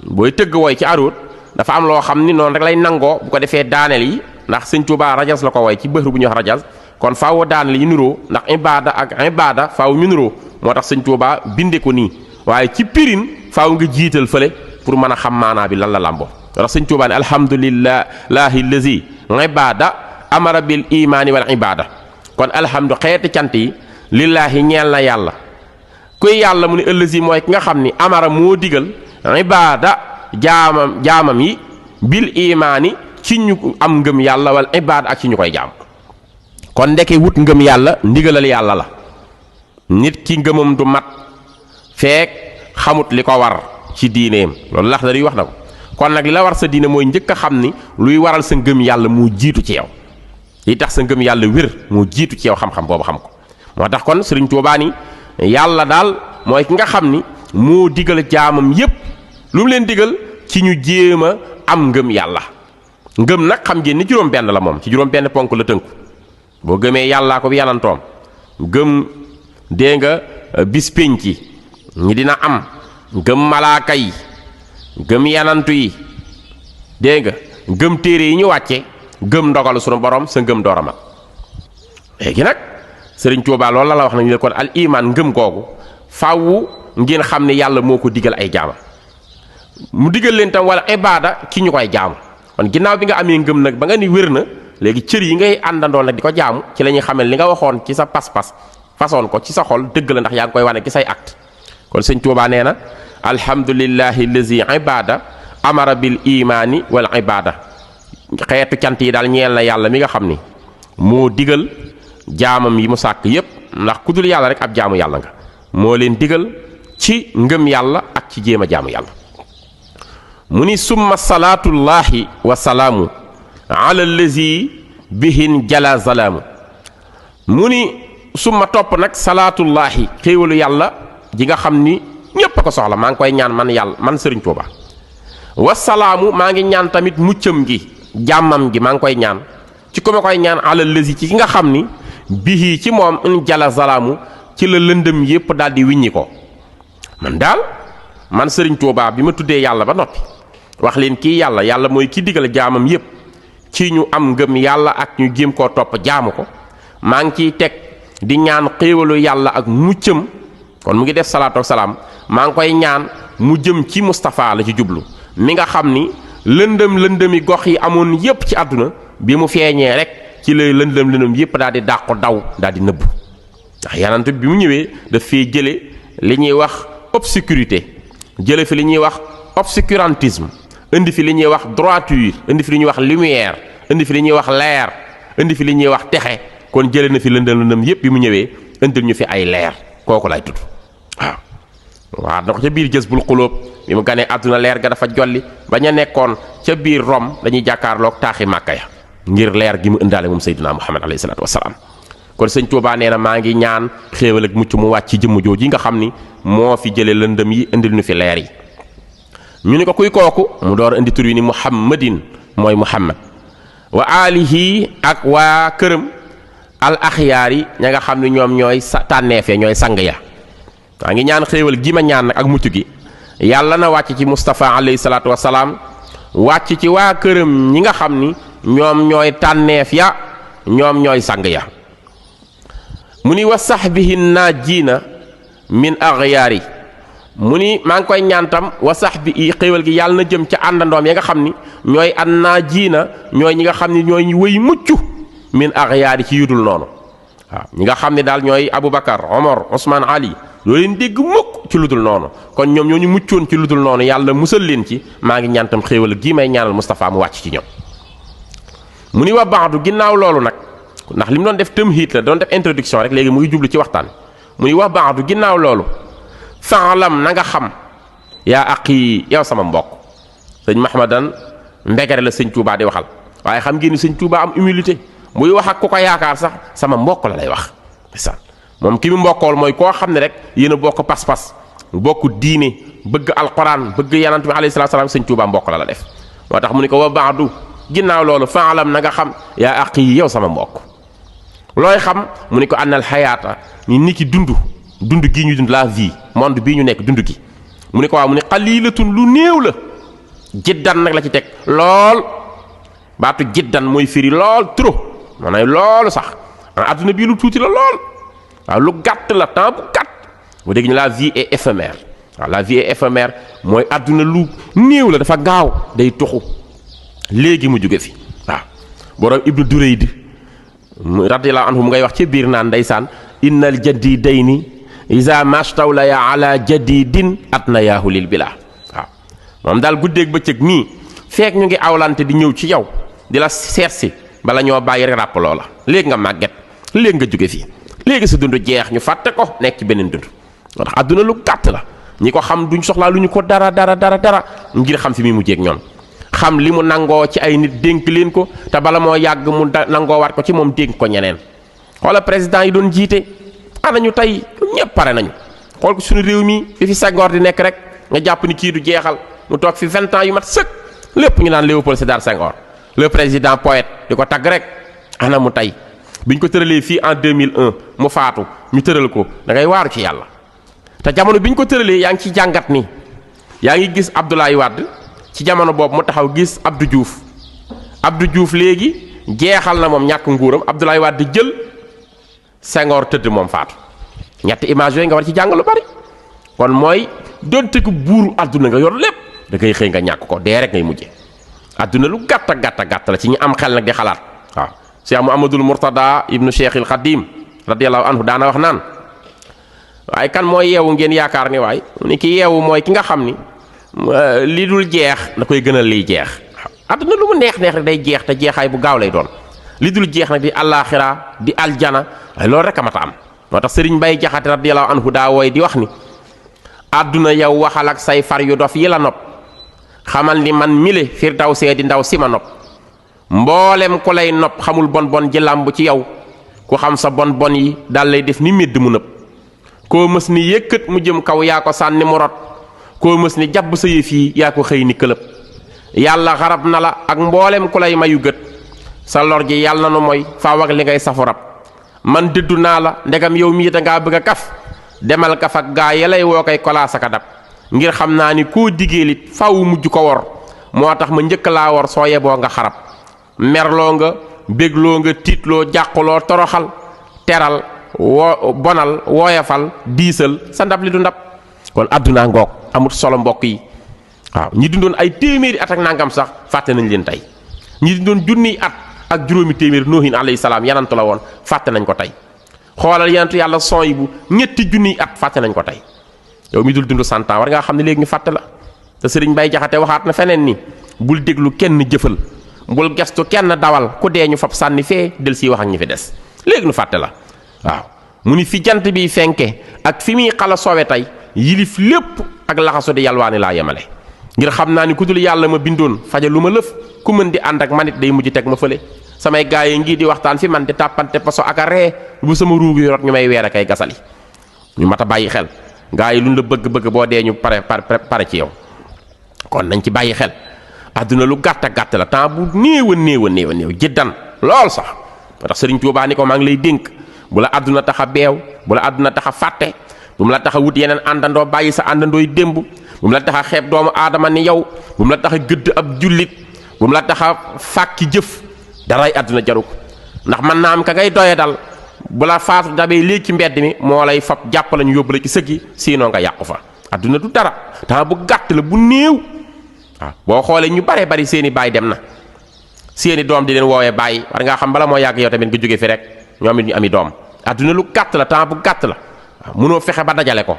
A: booy tëgg woy ci aroot dafa am loo xam ni noonu rek lay nangoo bu ko defee daaneel yi ndax Sëñ Tuubaa rajas la ko woy ci bëxru bu ñuy wax rajas kon faaw daaneel yi nuroo ndax ibada ak ibada faaw ñu nuroo moo tax Sëñ Tuubaa binde ko nii waaye ci pirin faaw nga jiital fële pour mën a xam maanaa bi lan la làmboo moo tax Sëñ Tuubaa ne alhamdulillahi lazi ibada amara bil imaani wal ibada kon alhamdu xeeti cant yi lillaahi ñeel na yàlla kuy yàlla mu ne ëllësi mooy ki nga xam ni amara moo digal ibaada jaamam yi bil imaani ci ñu am ngëm yàlla wala ibaada ak ci ñu koy jaam kon ndeke wut ngëm yàlla ndigalal yàlla la nit ki ngëmam du mat feek xamut li ko war ci diineem loolu lax dari wax na ko kon nag li la war sa diine mooy njëkk a xam ni luy waral sa ngëm yàlla moo jiitu ci yow li tax sa ngëm yàlla wér moo jiitu ci yow xam-xam boobu xam ko moo tax kon Sëriñ Tuubaa ni yàlla daal mooy ki nga xam ni moo digal jaamam yépp lu mu leen digal ci ñu jéem a am ngëm yàlla ngëm nag xam ngeen ni juróom benn la moom ci juróom benn ponk la tënku boo gëmee yàllaa ko bi yanantoom gëm dee nga bis pénc ñi dina am gëm malaaka yi gëm yanantu yi dégg nga gëm téere yi ñu wàcce gëm ndogalu sunu borom sa ngëm door a mat léegi nag Sëriñ Tuubaa loolu la wax nañu ne kon al iman ngëm googu faaw ngeen xam ne yàlla moo ko digal ay jaamam mu digal leen tam wala ibaada ci ñu koy jaamu kon ginnaaw bi nga amee ngëm nag ba nga ni wér na léegi cër yi ngay àndandoo nag di ko jaamu ci la ñuy xamee li nga waxoon ci sa pas-pas façon ko ci sa xol dëgg la ndax yaa ngi koy wane ci say acte kon sëñ Tuubaa nee na alhamdulillahi lazi ibada amara bil imaani wal ibada xeetu cant yi daal ñeel na yàlla mi nga xam ni moo digal jaamam yi mu sàkk yépp ndax ku dul yàlla rek ab jaamu yàlla nga moo leen digal ci ngëm yàlla ak ci jéem a jaamu yàlla mu ni summa salaatullahi wa salaamu ala allazi bihin jala zalaamu mu ni summa topp nag salaatullahi xéewalu yàlla ji nga xam ni ñépp a ko soxla maa ngi koy ñaan man yàlla man Sëriñ Tuuba wa salaamu maa ngi ñaan tamit muccam gi jàmmam gi maa ngi koy ñaan ci ku ma koy ñaan ala allazi ci ki nga xam ni bihi ci moom in jala zalaamu ci la lëndëm yépp daal di wiññi ko man Sëriñ Tuuba bi ma tuddee yàlla ba noppi wax leen kii yàlla mooy ki digal jaamam yépp ci ñu am ngëm yàlla ak ñu jéem koo topp jaamu ko maa ngi ciy teg di ñaan xéewalu yàlla ak muccam kon mu ngi def salaatu ak salaam maa ngi koy ñaan mu jëm ci Moustapha la ci jublu mi nga xam ni lëndëmi gox yi amoon yépp ci àdduna bi mu feeñee rek ci lay lëndëm yépp daal di dàqu daw daal di nëbbu ndax yanant bi mu ñëwee daf fee jële li ñuy wax obscurité jële fi li ñuy wax obscurantisme indi fi li ñuy wax droiture indi fi li ñuy wax lumière indi fi li ñuy wax leer indi fi li ñuy wax texe kon jële na fi lëndëm yépp bi mu ñëwee indil ñu fi ay leer kooku lay tudd waaw donc ca biir Jazbul Qulub bi mu ganee àdduna leer ga dafa jolli ba ña nekkoon ca biir Rome dañuy jàkkaarloog taaxi Màkka ya ngir leer gi mu indaale moom Seydina Muhammad alayhi salaatu wasalaam kon sëñ Tuubaa nee na maa ngi ñaan xéewal ak mucc mu wàcc ci jëmm jooju nga xam ni moo fi jële lëndëm yi indil ñu fi leer yi ñu ni ko kuy kooku mu door indi tur wi ni muhammadin mooy muhammad wa alihi ak waa këram al axyaar yi ña nga xam ne ñoom ñooy tànneefe ñooy sang ya waa ngi ñaan xéewal gi ma ñaan nag ak mucc gi yàlla na wàcc ci Moustapha alayhi salaatu wasalaam wàcc ci waa këram ñi nga xam ni ñoom ñooy tànneef ya ñoom ñooy sang ya mu ni wa sahbihi naajiina min axyaari mu ni maa ngi koy ñaantam wa sahbi i xéewal gi yàlla na jëm ca àndandoom ya nga xam ni ñooy an naajiina ñooy ñi nga xam ni ñooy wëy mucc min axyaari ci yudul noonu waaw ñi nga xam ne daal ñooy Aboubacar Omar Ousmane Ali loo leen dégg mukk ci ludul noonu kon ñoom ñoo ñu muccoon ci ludul noonu yàlla musal leen ci maa ngi ñaantam xéewal gii may ñaanal Moustapha mu wàcc ci ñoom mu ni wa baadu ginnaaw loolu nag ndax li mu doon def tamhiid la doon def introduction rek léegi mu ngi jublu ci waxtaan mu ni wa baadu ginnaaw loolu faalam na nga xam yaa aqi yow sama mbokk sëñ Mahmadan mbegere la sëñ Touba di waxal waaye xam ngeen ni sëñ Touba am humilité muy wax ak ku ko yaakaar sax sama mbokk la lay wax ndeysaan moom ki mu mbokkool mooy koo xam ne rek yéen a bokk pas-pas bokk diine bëgg alquran bëgg yanant bi alayhi salaatu salaam sëñ Touba mbokk la def moo tax mu ni ko wa baadu ginnaaw loolu faalam na nga xam yaa aqi yow sama mbokk looy xam mu ni ko annal xayaata ni ki dund gii ñu dund la vie monde bii ñu nekk dund gi mu ni ko waaw mu ni xaliilatun lu néew la jiddan nag la ci teg lool baatu jiddan mooy firi lool trop maanaam loolu sax adduna bii lu tuuti la lool waaw lu gàtt la temps bu gàtt bu dégg ñu la vie est éphémère waaw la vie est éphémère mooy adduna lu néew la dafa gaaw day tuxu léegi mu jóge fi waaw borom Ibnu Durayd radiyallahu anhu mu ngay wax ci biir naan ndeysaan innal jadidayni isa mastawlaya ala jadidin atnayaahu lil bila waaw moom daal guddeeg bëccëg nii feek ñu ngi awlante di ñëw ci yow di la seetsi bala ñoo bàyyi rek ràpp loola léegi nga màgget léegi nga jóge fii léegi sa dund jeex ñu fàtte ko nekk ci beneen dund moo tax adduna lu gàtt la ñi ko xam duñ soxlaa lu ñu ko dara ngir xam fi muy mujjeeg ñoom xam li mu nangoo ci ay nit dénk leen ko te bala moo yàgg mu nangoo waat ko ci moom dénk ko ñeneen xoola président yi doon jiite anañu tey ñëpp pare nañu xool ko suñu réew mi bi fi Senghor di nekk rek nga jàpp ni kii du jeexal mu toog fi 20 ans yu mat sëkk lépp ñu naan Léopold Sédar Senghor le président poète di ko tagg rek ana mu tey biñ ko tëralee fii en 2001 mu faatu ñu tëral ko da ngay waaru ci yàlla te jamono biñ ko tëralee yaa ngi ci jàngat ni yaa ngi gis Abdoulaye Wade ci jamono boobu mu taxaw gis Abdou Diouf léegi jeexal na moom ñàkk nguuram Abdoulaye Wade jël Senghor tëdd moom faatu ñetti image yooyu nga war ci jàng lu bari kon mooy donte ko buuru àdduna nga yor lépp da ngay xëy nga ñàkk ko dee rek ngay mujje àdduna lu gàtta gàtta gàtt la ci ñi am xel nag di xalaat waaw Cheikh Mouhamadoul Mourtada ibnu Cheikhil Khadim radiyallahu anhu daana wax naan waaye kan mooy yeewu ngeen yaakaar ni waay ni ki yeewu mooy ki nga xam ni li dul jeex da koy gënal liy jeex àdduna lu mu neex neex rek day jeex te jeexaay bu gaaw lay doon li dul jeex nag di àllaaxira di aljana waaye loolu rek a mat a am moo tax Sëriñ Mbay Jaxate radiyallahu anhu daa wooy di wax ni àdduna yow waxal ak say far yu dof yi la nopp xamal ni man mile firdawsee di ndaw si ma nopp mboolem ku lay nopp xamul bon bon ji làmb ci yow ku xam sa bon bon yi dal lay def ni médd mu nëb koo mës ni yëkkat mu jëm kaw yaa ko sànni mu rot koo mës ni jàpp sa yëf yi yaa ko xëy ni këlëb yàlla xarab na la ak mboolem ku lay mayu gët sa lor ji yàlla na nu mooy faaw ak li ngay safu rab man dëddu naa la ndegam yow mii dangaa bëgg a kaf demal kaf ak gaa ya lay woo koy kolaas aka dab ngir xam naa ni koo digéelit faaw mujj ko wor moo tax ma njëkk laa wor soo yeboo nga xarab merloo nga bégloo nga tiitloo jàquloo toroxal teral bonal wooyafal diisal sa ndab li du ndab kon àdduna ngoog amut solo mbokk yi waaw ñi dundoon ay téeméeri at ak nangam sax fàtte nañ leen tey ñi dundoon junniy at ak juróomi téeméer noohin alayhi salaam yanantu la woon fàtte nañ ko tey xoolal yanantu yàlla son yi bu ñetti junniy at fàtte nañ ko tey yow mi dul dund 100 ans war ngaa xam ne léegi ñu fàtte la te Sëriñ Mbay Jaxate waxaat na feneen ni bul déglu kenn jëfal bul gestu kenn dawal ku dee ñu fab sànni fee del siy wax ak ñi fi des léegi nu fàtte la waaw mu ni fi jant bi fenke ak fi muy xala soowe tey yilif lépp ak laxasu di yalwaani laa yemale ngir xam naa ni ku dul yàlla ma bindoon faja lu ma lëf ku mën di ànd ak manit day mujj teg ma fële samay gaay yi ngi di waxtaan fi man di tàppante paso ak a ree bu sama ruugu yu rot ñu may weer ak ay gasali ñu mat a bàyyi xel gaay yi luñ la bëgg-bëgg boo dee ñu pare ci yow kon nañ ci bàyyi xel àdduna lu gàtta gàtt la temps bu néew a néew jiddan lool sax moo tax Sëriñ Tuubaa ni ko maa ngi lay dénk bu la àdduna tax a beew bu la àdduna tax a fàtte bu mu la tax a wut yeneen àndandoo bàyyi sa àndandooy démb bu mu la tax a xeeb doomu aadama ni yow bu mu la tax a gëdd ab jullit bu mu la tax a fàkki jëf daray àdduna jaru ko ndax man naa am ka ngay doye dal bu la faatu dabee léegi ci mbedd mi moo lay fab jàpp lañu yóbbu la ci sëggi sinon nga yàqu fa àdduna du dara temps bu gàtt la bu néew waaw boo xoolee ñu bare bari seeni baay dem na seeni doom di leen woowee bàyyi war ngaa xam bala moo yàgg yow tamit nga jóge fi rek ñoom it ñu ami doom àdduna lu gàtt la temps bu gàtt la waaw mënoo fexe ba dajale ko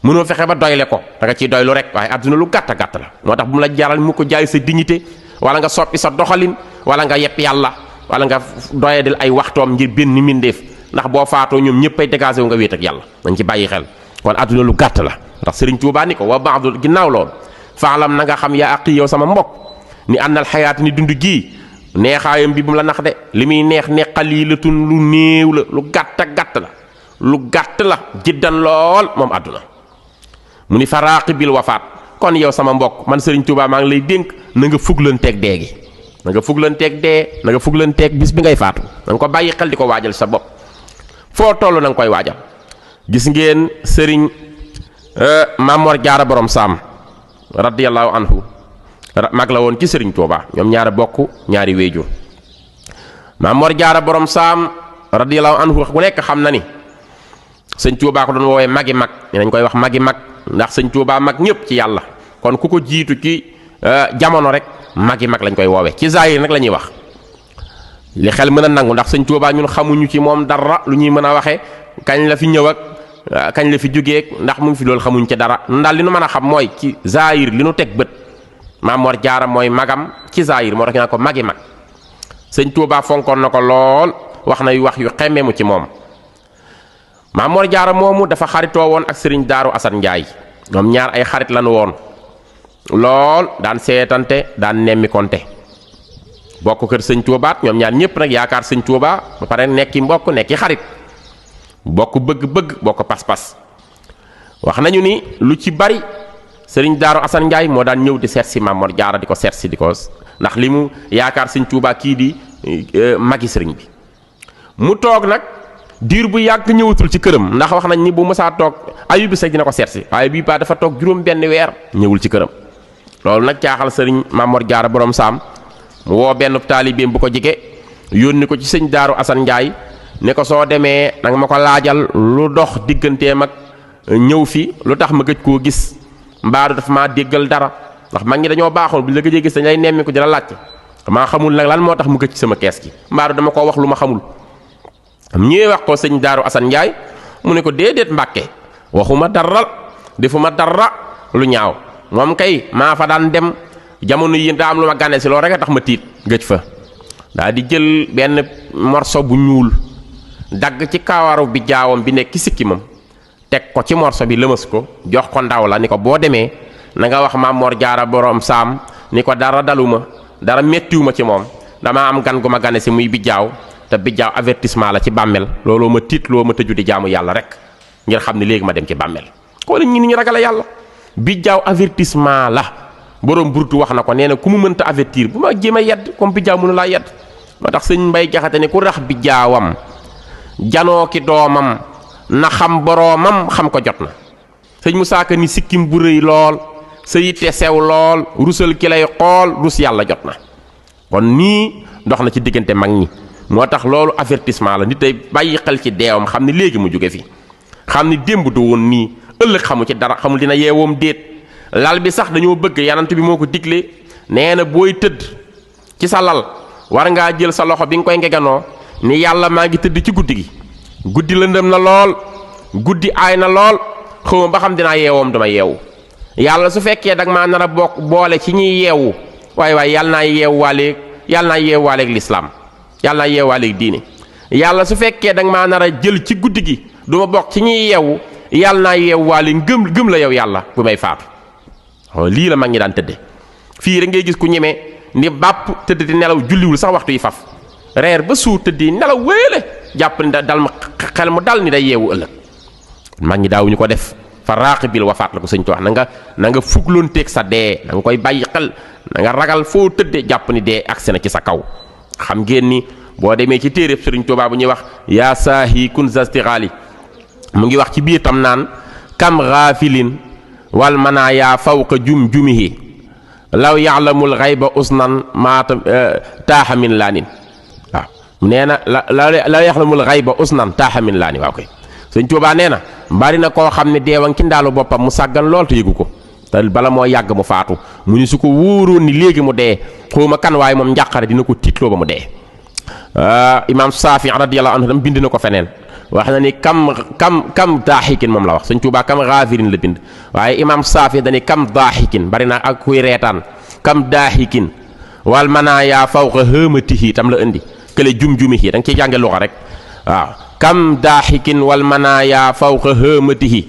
A: mënoo fexe ba doyle ko da nga ciy doylu rek waaye àdduna lu gàtt gàtt la moo tax bu mu la jaral mu ko jaay sa dignité wala nga soppi sa doxalin wala nga yepp yàlla wala nga doyadil ay waxtoom ngir benn mbindeef ndax boo faatoo ñoom ñëpp ay dégagé wu nga wéet ak yàlla dañ ci bàyyi xel kon àdduna lu gàtt la ndax Sëriñ Tuubaa ni ko wa ba'du ginnaaw lool faalam na nga xam yaa aqi yow sama mbokk ni àndal xayaat ni dund gii neexaayam bi bu mu la nax de li muy neex ne qaliilatun lu néew la lu gàtt la jiddan lool moom àdduna mu ni faraaqi bil wafaat kon yow sama mbokk man Sëriñ Tuubaa maa ngi lay dénk na nga fuglanteeg dee gi na nga fuglanteeg dee na nga fuglanteeg bis bi ngay faatu na nga ko bàyyi xel di ko waajal sa bopp foo toll na nga koy waajal gis ngeen sëriñ Mamor Jaara borom saam radiyallahu anhu mag la woon ci Sëriñ Tuubaa ñoom ñaari bokk ñaari wéejur Mamor Jaara borom saam radiyallahu anhu ku nekk xam na ni Sëñ Tuubaa ko doon woowee magi mag nañ koy wax magi mag ndax Sëñ Tuubaa mag ñëpp ci yàlla kon ku ko jiitu ci jamono rek magi mag lañ koy woowee ci zaahir nag la ñuy wax li xel mën a nangu ndax Sëñ Tuubaa ñun xamuñu ci moom dara lu ñuy mën a waxee kañ la fi ñëw ak kañ la fi jógee ndax mu ngi fi loolu xamuñ ci dara ndax li nu mën a xam mooy ci zaahir li nu teg bët Mamor Jaara mooy magam ci zaahir moo tax ñu naan ko magi mag Sëñ Tuubaa fonkoon na ko lool wax na wax yu xemme mu ci moom Mamor Jaara moomu dafa xaritoo woon ak Sëriñ Daaru Asan Njaay ñoom ñaar ay xarit lañu woon lool daan seetante daan nemmikonte bokk kër Sëñ Tuubaa ñoom ñaar ñëpp nag yaakaar Sëñ Tuubaa ba pare nekki mbokk nekki xarit bokk bëgg-bëgg bokk pas-pas wax nañu ni lu ci bari Sëriñ Daaru Asan Njaay moo daan ñëw di seet si Mamor Jaara di ko seet si di ko ndax li mu yaakaar Sëñ Tuubaa kii di magi sëriñ bi mu toog nag diir bu yàgg ñëwatul ci këram ndax wax nañ ni bu mësaa toog ayu bi sax dina ko seet si waaye bii ba dafa toog juróom benn weer ñëwul ci këram loolu nag caaxal Sëriñ Mamor Jaara borom saam mu woo benn taalibeem bu ko jege yónni ko ci Sëñ Daaru Asan Njaay ne ko soo demee nanga ma ko laajal lu dox digganteem ak ñëw fi lu tax ma gëj koo gis mbaadu dafa maa déggal dara ndax mag ñi dañoo baaxoon bu ñu la gëjee gis dañ lay nemmi ko di la laajte maa xamul nag lan moo tax mu gëj ci sama kees gi mbaaru dama koo wax lu ma xamul. am ñëwee wax ko sëñ Daaru Asan Njaay mu ne ko déedéet Mbàkke waxuma dara defuma dara lu ñaaw moom kay maa fa daan dem jamono yi daa am lu ma gànne si loolu rek a tax ma tiit gëj fa. daa di jël benn morso bu ñuul dagg ci kawaru bi jaawam bi nekk ci sikkimam teg ko ci morso bi lëmas ko jox ko ndaw la ni ko boo demee na nga wax Maam Mor Jaara borom saam ni ko dara daluma dara méttiwuma ci moom damaa am gan gu ma gane si muy bijjaaw te bijjaaw avertissement la ci bàmmeel looloo ma tiit loo ma tëju di jaamu yàlla rek ngir xam ne léegi ma dem ci bàmmeel xoolal ñi ni ñu ragale yàlla bijjaaw avertissement la borom burtu wax na ko nee na ku mu mënta avertir bu ma jéem a yedd comme bijjaaw mënu laa yedd moo tax sëñ Mbay Jaxate ne ku rax bijjaawam janoo ki doomam na xam boroomam xam ko jot na sëñ Musaa Ka ni sikkim bu rëy lool sa yitte sew lool rusal ki lay xool rus yàlla jot na kon nii dox na ci diggante mag ñi moo tax loolu avertissement la nit day bàyyi xel ci deewam xam ni léegi mu jóge fi xam ni démb du woon nii ëllëg xamu ci dara xamul dina yeewoom déet lal bi sax dañoo bëgg yanant bi moo ko digle nee na booy tëdd ci sa lal war ngaa jël sa loxo bi nga koy ngeganoo ni yàlla maa ngi tëdd ci guddi gi guddi lëndëm na lool guddi aay na lool xawma ba xam dinaa yeewoom dama yeewu yàlla su fekkee dag maa nar a bokk boole ci ñuy yeewu waaye yàlla naa yeewwaaleeg lislaam yàlla naa yeewwaaleeg diine yàlla su fekkee dag maa nar a jël ci guddi gi du ma bokk ci ñuy yeewu yàlla naa yeewwaale gëm la yow yàlla bu may faatu lii la mag ñi daan tëdde fii rek ngay gis ku ñeme ni bàpp tëdd di nelaw julliwul sax waxtu yi faf reer ba suur tëdd yi nelaw wéele jàpp ni dal ma xel mu dal ni day yeewu ëllëg mag ñi daawuñu ko def fa raaqibil wafaat la ko sëñ to wax na nga fugloonteeg sa dee na nga koy bàyyi xel na nga ragal foo tëdde jàpp ni dee agsi na ci sa kaw xam ngeen ni boo demee ci téeréb Sëriñ Tuubaa bu ñuy wax yaa saahi kun zastighali mu ngi wax ci biir tam naan kam gaafilin wal manaaya fawqa jum-jumihi law ya'lamul ghayba usnan maata taaxa min laanin waaw nee na law ya'lamul ghayba usnan taaxa min laanin waaw koy Sëñ Tuubaa nee na bari na koo xam ne deewan ki ndaalu boppam mu sàggan lool te yëgu ko te bala moo yàgg mu faatu mu ni su ko wóoroon ni léegi mu dee xawma kan waaye moom njàqare dina ko tiitloo ba mu dee imaam Saafi radiyallahu anhu tam bind na ko feneen wax na ni kam daaxikin moom la wax Sëñ Tuubaa kam gaafirin la bind waaye imaam Saafi dani kam daaxikin bari na ak kuy reetaan kam daaxikin wal manaaya fawqa hëmatihi tam la indi kële jum-jumihi da nga ciy jànge luxa rek waaw kam daaxikin wal manaaya fawqa hëmatihi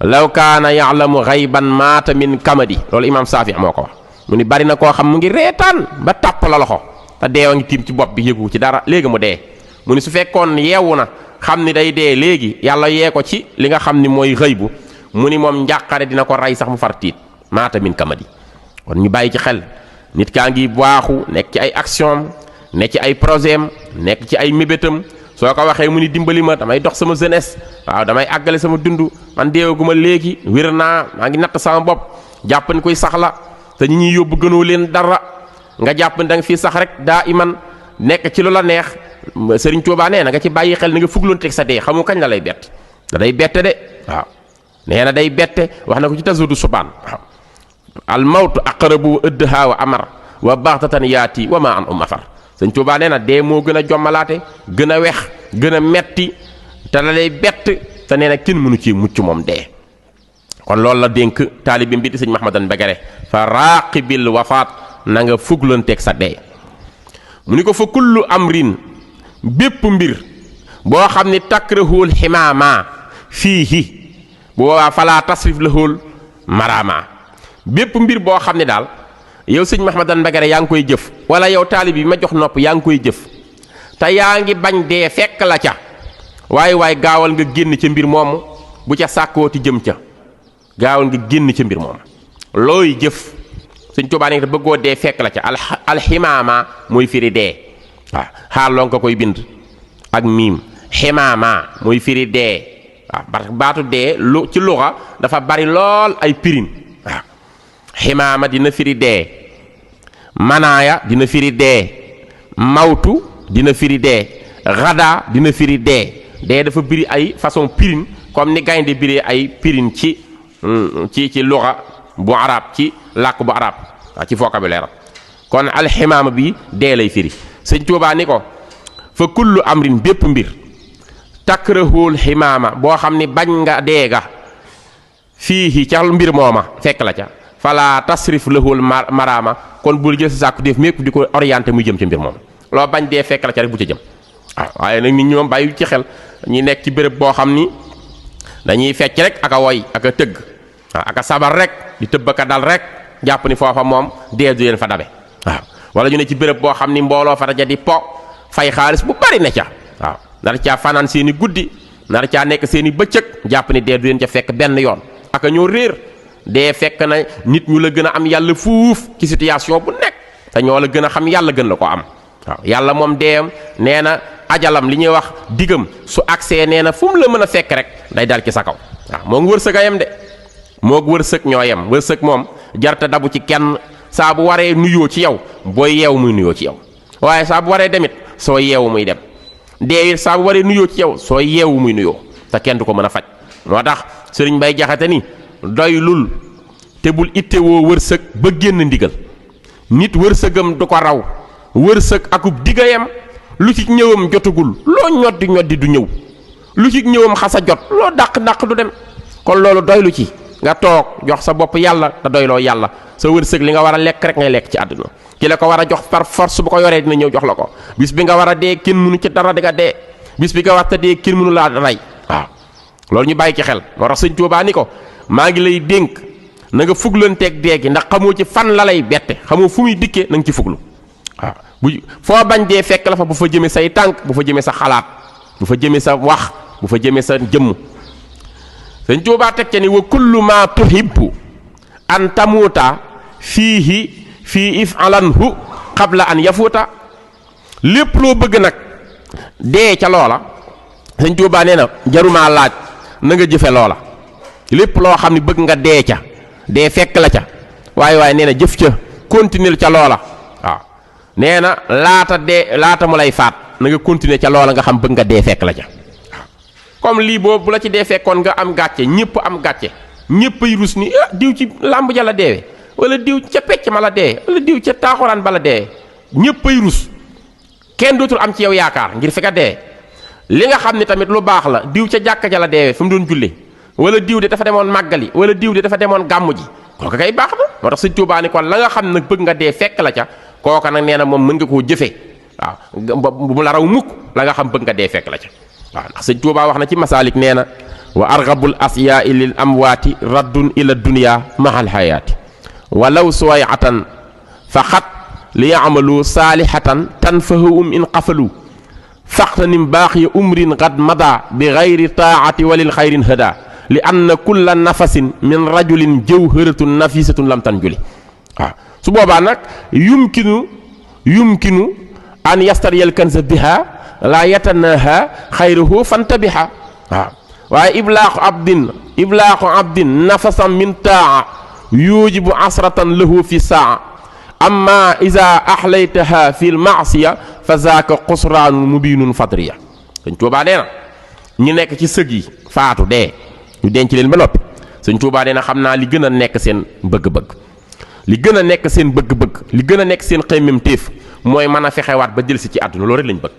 A: law kaana ya'lamu ghayban maata min kamadi loolu imaam Saafi moo ko wax mu ni bari na koo xam mu ngi reetaan ba tàpp la loxo te deewa ngi tiim ci bopp bi yëgu ci dara léegi mu dee mu ni su fekkoon yeewu na xam ni day dee léegi yàlla yee ko ci li nga xam ni mooy xëy bu mu ni moom njàqare dina ko rey sax mu far tiit maata min kamadi kon ñu bàyyi ci xel nit kaa ngi waaxu nekk ci ay action nekk ci ay projet am nekk ci ay mébétam soo ko waxee mu ni dimbali ma damay dox sama jeunesse waaw damay àggale sama dund man deewaguma léegi wér naa maa ngi natt sama bopp jàpp ni koy sax la te ñi ñuy yóbbu gënoo leen dara nga jàpp ni da nga fii sax rek daa iman nekk ci lu la neex Sëriñ Tuubaa nee na nga ci bàyyi xel ni nga fugloon teg sa dee xamu kañ la lay bett da day bette de waaw nee na day bette wax na ko ci Tazawudu Subaan waaw al mawtu aqrabu ëddha wa amar wa baxtatan yaati wa ma an afar Sëriñ Tuubaa nee na dee moo gën a jommalaate gën a wex gën a metti te la lay bett te nee na kenn mënu ci mucc moom dee kon loolu la dénk taalibi bi di sëñ Mahmadan Mbegere fa raaqibil wafaat na nga fugloon teg sa dee mu ni ko fa kullu amrin bépp mbir boo xam ni takrahul ximaama fiihi bu boobaa falaa tasrif lahul maraama bépp mbir boo xam ne daal yow sëñ Mahmadan Mbegere yaa ngi koy jëf wala yow taalib bi ma jox nopp yaa ngi koy jëf te yaa ngi bañ dee fekk la ca waaye gaawal nga génn ca mbir moomu bu ca sàkkooti jëm ca gaawal nga génn ca mbir moomu looy jëf Sëñ Tuubaa ne bëggoo dee fekk la ca alximaama mooy firi dee waaw xaarloo nga koy bind ak miim ximaama mooy firi dee waaw parce que baatu dee lu ci luxa dafa bari lool ay pirin waaw ximaama dina firi dee manaaya dina firi dee mawtu dina firi dee xada dina firi dee dee dafa biri ay façon pirin comme ni gaynde biri ay pirin ci luxa bu arab ci làkk bu arab waaw ci vocabulaire kon alximaama bi dee lay firi sëñ Tuubaa ni ko fa kullu amrin bépp mbir takrahul ximaama boo xam ni bañ nga dee ga fii ca mbir mooma fekk la ca fala tasrif lahul maraama kon bul jël sa sàkku def mépp di ko orienté muy jëm ci mbir moom loo bañ dee fekk la ca rek bu ca jëm waaw waaye nag nit ñi moom bàyyi ci xel ñi nekk ci béréb boo xam ni dañuy fecc rek ak a woy ak a tëgg ak a sabar rek di tëbb ak a dal rek jàpp ni foofa moom dee du leen fa dabe waaw wala ñu ne ci béréb boo xam ni mbooloo fa daja di po fay xaalis bu bari ne ca waaw nar caa fanaan seen i guddi nar caa nekk seen i bëccëg jàpp ni dee du leen ca fekk benn yoon ak a ñoo réer dee fekk na nit ñu la gën a am yàlla fuuf ci situation bu nekk te ñoo la gën a xam yàlla gën la ko am waaw yàlla moom deeyam nee na ajalam li ñuy wax digam su agsee nee na fu mu la mën a fekk rek day dal ci sa kaw waaw moo ngi wërsëg a yem de moo ngi wërsëg ñoo yem wërsëg moom jarta dabu ci kenn saa bu waree nuyoo ci yow booy yeewu muy nuyoo ci yow waaye saa bu waree demit soo yeewu muy dem dee saa bu waree nuyoo ci yow soo yeewu muy nuyoo te kenn du ko mën a faj moo tax sëriñ Bay Jaxate ni doylul te bul ittewoo wërsëg ba génn ndigal nit wërsëgam du ko raw wërsëg akub digayam lu ci ñëwam jotagul loo ñoddi du ñëw lu ci ñëwam xasa jot loo dàq du dem kon loolu doylu ci nga toog jox sa bopp yàlla te doyloo yàlla sa wërsëg li nga war a lekk rek ngay lekk ci àdduna ki la ko war a jox par force bu ko yoree dina ñëw jox la ko bis bi nga war a dee kenn mënu ci dara di nga dee bis bi nga war a dee kenn mënu laa rey waaw loolu ñu bàyyi ci xel moo tax sëñ Tuubaa ni ko maa ngi lay dénk na nga fuglanteeg dee gi ndax xamoo ci fan la lay bette xamoo fu muy dikkee na nga ci fuglu waaw bu foo bañ dee fekk la fa bu fa jëmee say tànk bu fa jëmee sa xalaat bu fa jëmee sa wax bu fa jëmee sa jëmm sëñ Tuubaa teg ca ni wa kullu ma tuhibbu an tamuuta fii if'alanhu qabla an yafuuta lépp loo bëgg nag dee ca loola sëñ Tuubaa nee na jarumaa laaj na nga jëfe loola lépp loo xam ne bëgg nga dee ca dee fekk la ca waaye nee na jëf ca continuer ca loola waaw nee na laata mu lay faat na nga continuer ca loola nga xam bëgg nga dee fekk la ca waaw comme lii boobu bu la ci dee fekkoon nga am gàcce ñëpp am gàcce ñëpp ay rus ni diw ci làmb ja la deewe wala diw ca pecc ma la dee wala diw ca taaxuraan ba la dee ñëpp ay rus kenn dootul am ci yow yaakaar ngir fi nga dee li nga xam ne tamit lu baax la diw ca jàkka ja la deewe fi mu doon julli wala diw de dafa demoon màggali wala diw de dafa demoon gàmmu ji kooka kay baax na moo tax sëñ Tuubaa ni kon la nga xam nag bëgg nga dee fekk la ca kooka nag nee na moom mën nga koo jëfee waaw bu mu la raw mukk la nga xam bëgg nga dee fekk la ca waaw ndax sëñ Tuubaa wax na ci masaalik nee na wa argabul asyaai lil amwaati raddun ila dunya mahal hayaati walaw suwayatan faqat li yamalu saalihatan tanfahum in qafalu faqtanim baaxiya umrin qad mada bi gayri taati walil xayrin hada li anna kulla nafasin min rajulin jawharatun nafisatun lam tanjuli waaw su boobaa nag yumkinu an yastariyal kanza biha la yatanaha xayruhu fantabiha waaw waaye iblaaqu abdin nafasan min taa yujibu asratan lahu fi saa amma iza ahlaytaha fi lmaasiya fa zaaka xusraanun mubinun fadriya sëñ Tuubaa nee na ñu nekk ci sëg yi faatu dee ñu denc leen ba noppi sëñ Tuubaa nee na xam naa li gën a nekk seen bëgg-bëgg li gën a nekk seen bëgg-bëgg li gën a nekk seen xemmem téef mooy mën a fexewaat ba jël si ci àdduna loolu rek lañ bëgg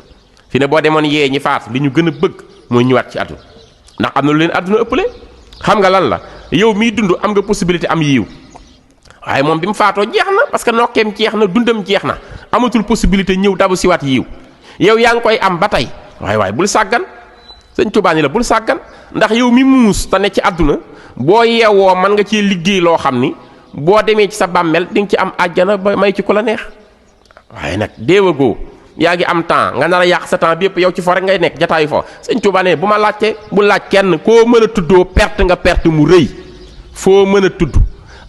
A: fi ne boo demoon yee ñi faatu li ñu gën a bëgg mooy ñëwaat ci àdduna ndax am na lu leen àdduna ëppale xam nga lan la yow miy dund am nga possibilité am yiiw waaye moom bi mu faatoo jeex na parce que nokkeem jeex na dundam jeex na amatul possibilité ñëw dabu siwaat yiiw yow yaa ngi koy am ba tey waaye bul sàggan sëñ Tuubaa ni la bul sàggan ndax yow mi muus te ne ci àdduna boo yeewoo mën nga cee liggéey loo xam ni boo demee ci sa bàmmeel di nga ci am àjjana ba may ci ku la neex waaye nag déewagoo yaa ngi am temps nga nar a yàq sa temps bi yëpp yow ci fo rek ngay nekk jataayu fo sëñ Tuubaa ne bu ma laajte bu laaj kenn koo mën a tuddoo perte nga perte mu rëy foo mën a tudd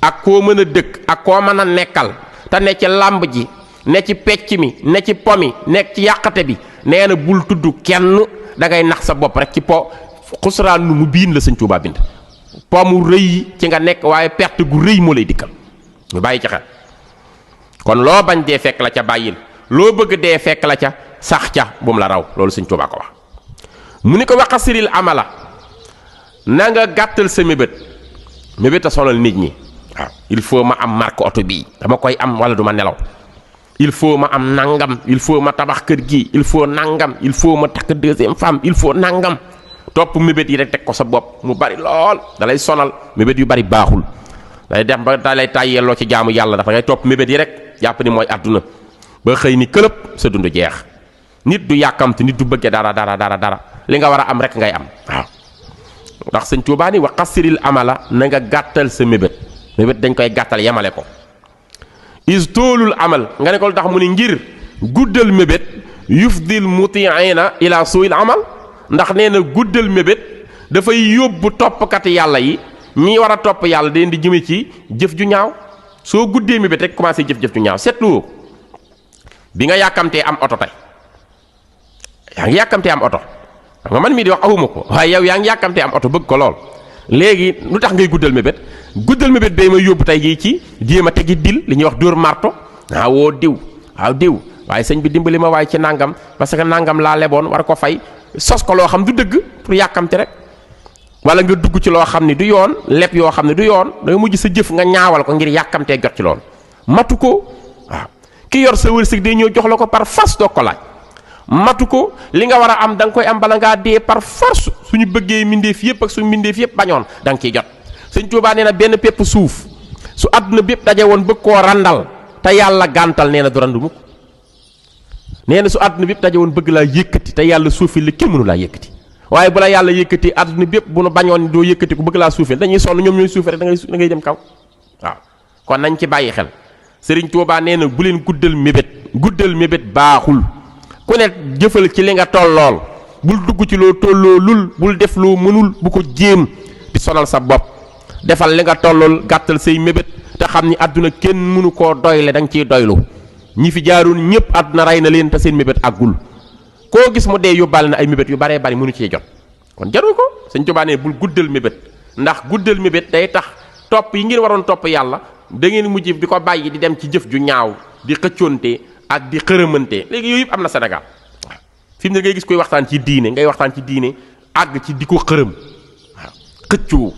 A: ak koo mën a dëkk ak koo mën a nekkal te ne ci làmb ji ne ci pecc mi ne ci po mi nekk ci yàqate bi nee na bul tudd kenn da ngay nax sa bopp rek ci po xusraan nu mu biin la sëñ Tuubaa bind po mu rëy ci nga nekk waaye perte gu rëy moo lay dikkal ñu bàyyi ci xel kon loo bañ dee fekk la ca bàyyil loo bëgg dee fekk la ca sax ca bu mu la raw loolu sëñ Tuubaa ko wax mu ni ko waqasiril amala na nga gàttal sa mébét a sonal nit ñi waaw il faut ma am marque oto bii dama koy am wala du ma nelaw il faut ma am nangam il faut ma tabax kër gi il faut nangam il faut ma takk deuxième femme il faut nangam topp mébét yi rek teg ko sa bopp mu bari lool da lay sonal mébét yu bari baaxul day dem ba da lay tàyyelloo ci jaamu yàlla dafa ngay topp mébét yi rek jàpp ni mooy àdduna ba xëy ni këlëb sa dund jeex nit du yàkkamte nit du bëgge dara li nga war a am rek ngay am waaw ndax sëñ Tuubaa ni wa qasiril amala na nga gàttal sa mébét dañ koy gàttal yemale ko is toolul amal nga ne ko lu tax mu ni ngir guddal mébét yufdil mutiina ila suil amal ndax nee na guddal mébét dafay yóbbu toppkati yàlla yi ñi war a topp yàlla dañ di jëme ci jëf ju ñaaw soo guddee mébét rek commencé jëf ju ñaaw seetlu bi nga yàkkamtee am oto tey yaa ngi yàkkamtee am oto xam nga man mii di wax awuma ko waaye yow yaa ngi yàkkamtee am oto bëgg ko lool léegi lu tax ngay guddal mébét bay may yóbbu tey jii ci jéem a tegi dil li ñuy wax dóor marto woo diw waaye sëñ bi dimbali ma waaye ci nangam parce que nangam laa leboon war ko fay sos ko loo xam du dëgg pour yàkkamte rek wala nga dugg ci loo xam ne du yoon leb yoo xam ne du yoon da nga mujj sa jëf nga ñaawal ko ngir yàkkamtee jot ci loolu matu ko waaw ki yor sa wërsëg day ñëw jox la ko par force doo ko laaj matu ko li nga war a am da nga koy am bala ngaa dee par force suñu bëggee mbindeef yëpp ak suñu mbindeef yëpp bañoon da nga ciy jot sëñ Tuubaa nee na benn pépp suuf su àdduna bépp daje woon bëgg koo randal te yàlla gàntal nee na du randu mukk nee na su àdduna bépp daje woon bëgg laa yëkkati te yàlla suufil la kenn mënu laa yëkkati waaye bu la yàlla yëkkati àdduna bépp bu nu bañoon doo yëkkati ko bëgg laa suufil dañuy sonn ñoom ñooy suufil rek da ngay dem kaw waaw kon nañ ci bàyyi xel sëriñ Tuubaa nee na bu leen guddal mébét baaxul ku ne jëfal ci li nga tollool bul dugg ci loo tolloolul bul def loo mënul bu ko jéem di sonal sa bopp defal li nga tollool gàttal say mébét te xam ni àdduna kenn mënu koo doyle da nga ciy doylu ñi fi jaaroon ñëpp àdduna rey na leen te seen mébét àggul koo gis mu dee yóbbaale na ay mébét yu baree bari mënu cee jot kon jarul ko sëñ Tuubaa ne bul guddal mébét ndax guddal mébét day tax topp yi ngeen waroon topp yàlla da ngeen mujj di ko bàyyi di dem ci jëf ju ñaaw di xëccoonte ak di xërëmante léegi yooyu yëpp am na Sénégal waaw fi mu ne ngay gis koy waxtaan ci diine àgg ci di ko xërëm waaw xëccoo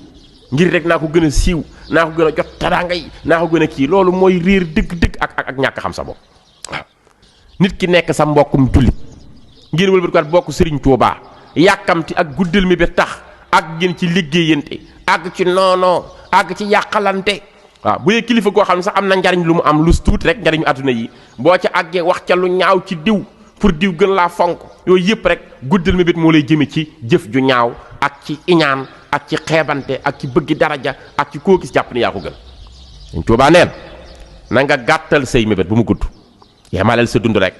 A: ngir rek naa ko gën a siiw naa ko gën a jot teraanga yi naa ko gën a kii loolu mooy réer dëgg-dëgg ak ñàkk xam sa bopp waaw nit ki nekk sa mbokkum jullit ngir wëlbatiwaat bokk Sëriñ Tuubaa yàkkamti ak guddal mi ba tax ak gën ci liggéeyante àgg ci noonoo àgg ci yàqalante waaw bu dee kilifa goo xam ne sax am na njariñ lu mu am lu tuuti rek njariñu àdduna yi boo ca àggee wax ca lu ñaaw ci diw pour diw gën laa fonk yooyu yëpp rek guddal mi bit moo lay jëme ci jëf ju ñaaw ak ci iñaan ak ci xeebante ak ci bëggi daraja ak ci koo gis jàpp ni yaa ko gën Sëñ Tuubaa neen na nga gàttal say mébét bu mu gudd yemaleel sa dund rek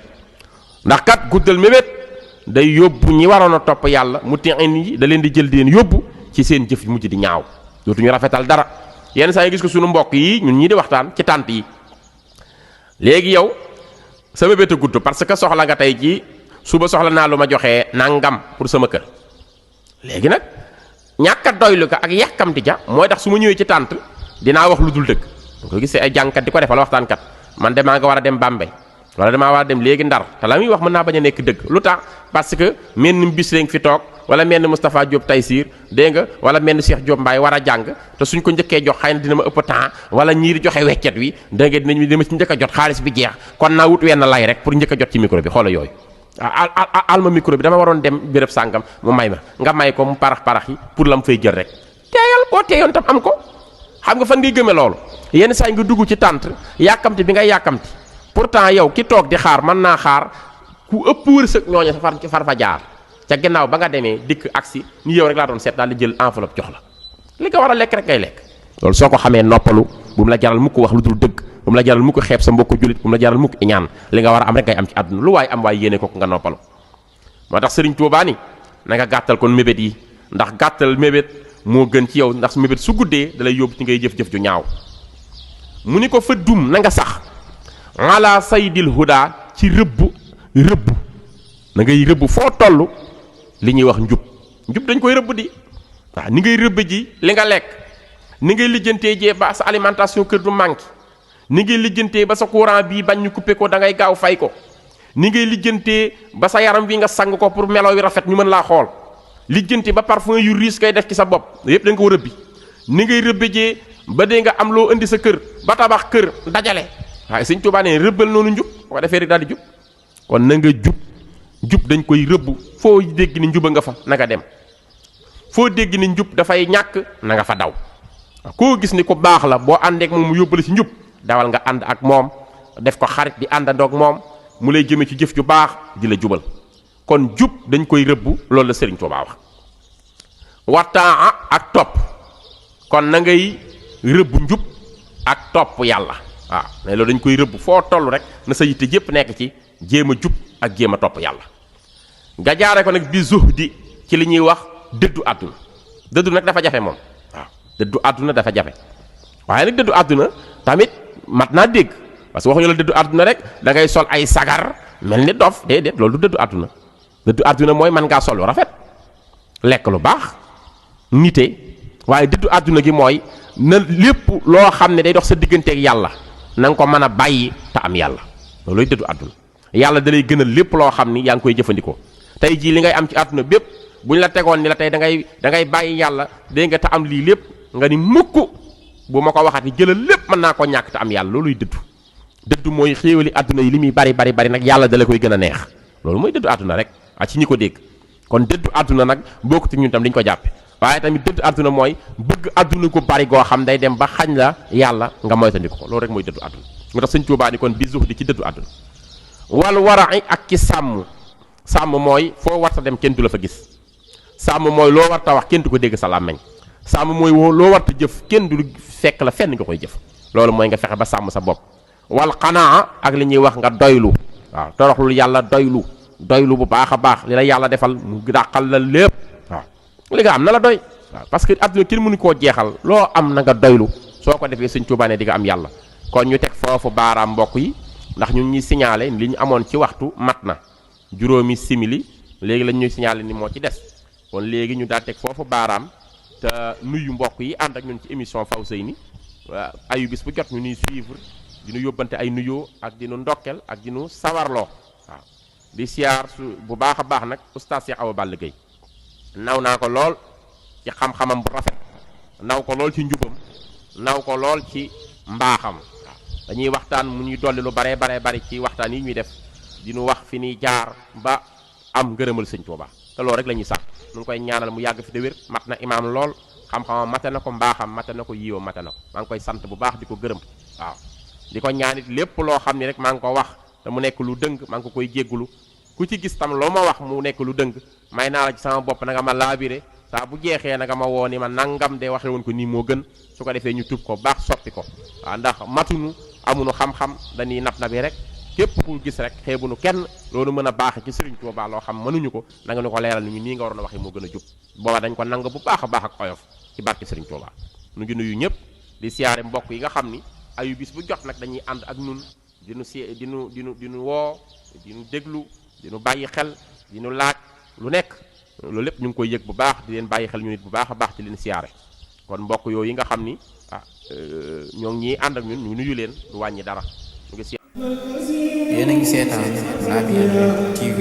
A: ndax kat guddal mébét day yóbbu ñi waroon a topp yàlla mu teen yi da leen di jël di leen yóbbu ci seen jëf yu mujj di ñaaw dootuñu rafetal dara yenn saa yi gis ko sunu mbokk yi ñun ñii di waxtaan ci tànt yi léegi yow sa mébét a gudd parce que soxla nga tey jii suba soxla naa lu ma joxee nangam pour sama kër léegi nag ñàkk a doylu ko ak yàkkamti ja mooy tax su ma ñëwee ci tànt dinaa wax lu dul dëgg nga ko gisee ay jàngkat di ko defal waxtaankat man de maa nga war a dem Bambey wala damaa war a dem léegi Ndar te la muy wax mën naa bañ a nekk dëgg lu tax parce que menn bis lañ fi toog wala menn Moustapha Diop Taysiir dégg nga wala menn Cheikh Diop Mbaye war a jàng te suñ ko njëkkee jox xëy na dina ma ëpp temps wala ñii di joxe weccet wi dégg nga dinañ dama ci njëkk a jot xaalis bi jeex kon naa wut wenn lay rek pour njëkk a jot ci micro bi xoola yooyu alma micro bi dama waroon dem béréb sàngam mu may ma nga may ko mu parax yi pour la mu fay jël rek teeyal boo teeyoon tam am ko xam nga fan ngay gëme loolu yenn saa yi nga dugg ci tànt yàkkamti bi ngay yàkkamti pourtant yow ki toog di xaar mën naa xaar ku ëpp wërsëg ñooñu far fa jaar ca gannaaw ba nga demee dikk agsi ni yow rek laa doon seet daal di jël enveloppe jox la li nga war a lekk rek ngay lekk loolu soo ko xamee noppalu bu mu la jaral mukk wax lu dul dëgg bu mu la jaral mukk xeeb sa mbokku jullit bu mu la jaral mukk iñaan li nga war a am rek ngay am ci àdduna lu waaye am waaye yéene ko nga noppalu moo tax Sëriñ Tuubaa ni na nga gàttal kon mébét yi ndax gàttal mébét moo gën ci yow ndax su mébét su guddee dalay yóbbu ci ngay jëf-jëf ju ñaaw mu ni ko fa dum na nga sax ala saydil huda ci rëbb na ngay rëbb foo toll li ñuy wax njub dañ koy rëbb di waaw ni ngay rëbb ji li nga lekk ni ngay lijjantee jee ba sa alimentation kër du manqué ni ngay lijjantee ba sa courant bii bañ ñu coupé ko da ngay gaaw fay ko ni ngay lijjantee ba sa yaram wi nga sang ko pour melo yu rafet ñu mën laa xool lijjante ba parfum yu riis kay def ci sa bopp yépp da nga ko rëbbi ni ngay rëbbejee ba dee nga am loo indi sa kër ba tabax kër dajale waaye Sëñ Tuubaa ne rëbbal noonu njub boo ko defee rek daal di jub kon na nga jub dañ koy rëbb foo dégg ni njuba nga fa na nga dem foo dégg ni njub dafay ñàkk na nga fa daw koo gis ni ku baax la boo àndeek moom mu yóbbale ci njub dawal nga ànd ak moom def ko xarit di àndandoog moom mu lay jëme ci jëf ju baax di la jubal kon jub dañ koy rëbb loolu la Sëriñ Tuubaa wax wataa ak topp kon na ngay rëbb njub ak topp yàlla waaw mais loolu dañ koy rëbb foo toll rek na sa yitte yépp nekk ci jéem a jub ak jéem a topp yàlla nga jaare ko nag bi zuhdi ci li ñuy wax dëddu àdduna dëddu nag dafa jafe moom waaw dëddu àdduna dafa jafe waaye nag dëddu àdduna tamit mat naa dégg parce que waxuñu la dëddu àdduna rek da ngay sol ay sagar mel ni dof déedéet loolu du dëddu àdduna mooy mën ngaa sol lu rafet lekk lu baax nite waaye dëddu àdduna gi mooy na lépp loo xam ne day dox sa digganteeg yàlla na nga ko mën a bàyyi te am yàlla looluy dëddu àdduna yàlla da lay gënal lépp loo xam ni yaa ngi koy jëfandikoo tey jii li ngay am ci àdduna bépp bu ñu la tegoon ni la tey da ngay bàyyi yàlla dégg nga te am lii lépp nga ni mukk bu ma ko waxati jëlal lépp mën naa ko ñàkk te am yàlla looluy dëddu mooy xéewali àdduna yi li muy bari nag yàlla da la koy gën a neex loolu mooy dëddu àdduna rek ci ñi ko dégg kon dëddu àdduna nag bokkut ñun tam dañu ko jàppe waaye tamit dëddu àdduna mooy bëgg àdduna ko bari goo xam day dem ba xañ la yàlla nga moytandiku ko loolu rek mooy dëddu àdduna moo tax Sëñ Tuubaa ni kon bi zuhdi ci dëddu àdduna wal wara'i ak ci sàmm mooy foo warta dem kenn du la fa gis sàmm mooy loo warta wax kenn du ko dégg sa làmmeñ sàmm mooy loo warta jëf kenn du fekk la fenn nga koy jëf loolu mooy nga fexe ba sàmm sa bopp wal qanaa ak li ñuy wax nga doylu waaw toroxlul yàlla doylu bu baax a baax li la yàlla defal mu dàqal la lépp waaw li nga am na la doy waaw parce que àdduna kenn mënu koo jeexal loo am na nga doylu soo ko defee Sëñ Tuubaa ne di nga am yàlla kon ñu teg foofu baaraam mbokk yi ndax ñun ñuy signalé li ñu amoon ci waxtu mat na juróomi simili léegi lañ ñuy signalé ni moo ci des kon léegi ñu daal teg foofu baaraam te nuyu mbokk yi ànd ak ñun ci émission Fawzeyni ayu bis bu jot ñu ñuy suivre di nu yóbbante ay nuyoo ak di nu ndokkel ak di nu sawarloo waaw di siyaar bu baax a baax nag oustaz Cheikh Awa Balla Gueye naw naa ko lool ci xam-xamam bu rafet naw ko lool ci njubam naw ko lool ci mbaaxam waaw dañuy waxtaan mu ñuy dolli lu bare bari ci waxtaan yi ñuy def di nu wax fi ñuy jaar ba am ngërëmal Sëñ Tuubaa te loolu rek la ñuy sax nu ngi koy ñaanal mu yàgg fi de wér mat na imaam lool xam-xamam mate na ko mbaaxam mate na ko yiwam mate na ko maa ngi koy sant bu baax di ko gërëm waaw di ko ñaanit lépp loo xam ni rek maa ngi ko wax te mu nekk lu dëng maa ngi ko koy jéggulu ku ci gis tam loo ma wax mu nekk lu dëng may naa la ci sama bopp na nga ma laabire saa bu jeexee na nga ma woo ni ma nangam de waxe woon ko nii moo gën su ko defee ñu tub ko baax soppi ko waaw ndax matunu amunu xam-xam dañuy nab nabi rek képp ku gis rek xeebunu kenn loolu mën a baaxe ci Sëriñ Tuubaa loo xam mënuñu ko na nga ñu ko leeral ni ñu nii nga waroon a waxee moo gën a jub booba dañ ko nang bu baax a baax ak oyof ci barke Sëriñ Tuubaa nu ngi nuyu ñëpp di siyaare mbokk yi nga xam ni ayu bis bu jot nag dañuy ànd ak nun dinu woo dinu déglu dinu bàyyi xel dinu laaj lu nekk loolu lépp ñu ngi koy yëg bu baax di leen bàyyi xel ñu nit bu baax a baax ci leen siyaare kon mbokk yooyu yi nga xam ni ñoo ngi ñiy ànd ak ñun ñu nuyu leen du wàññi dara ñu ngi
B: yéen a ngi seetaan Labyrinth TV.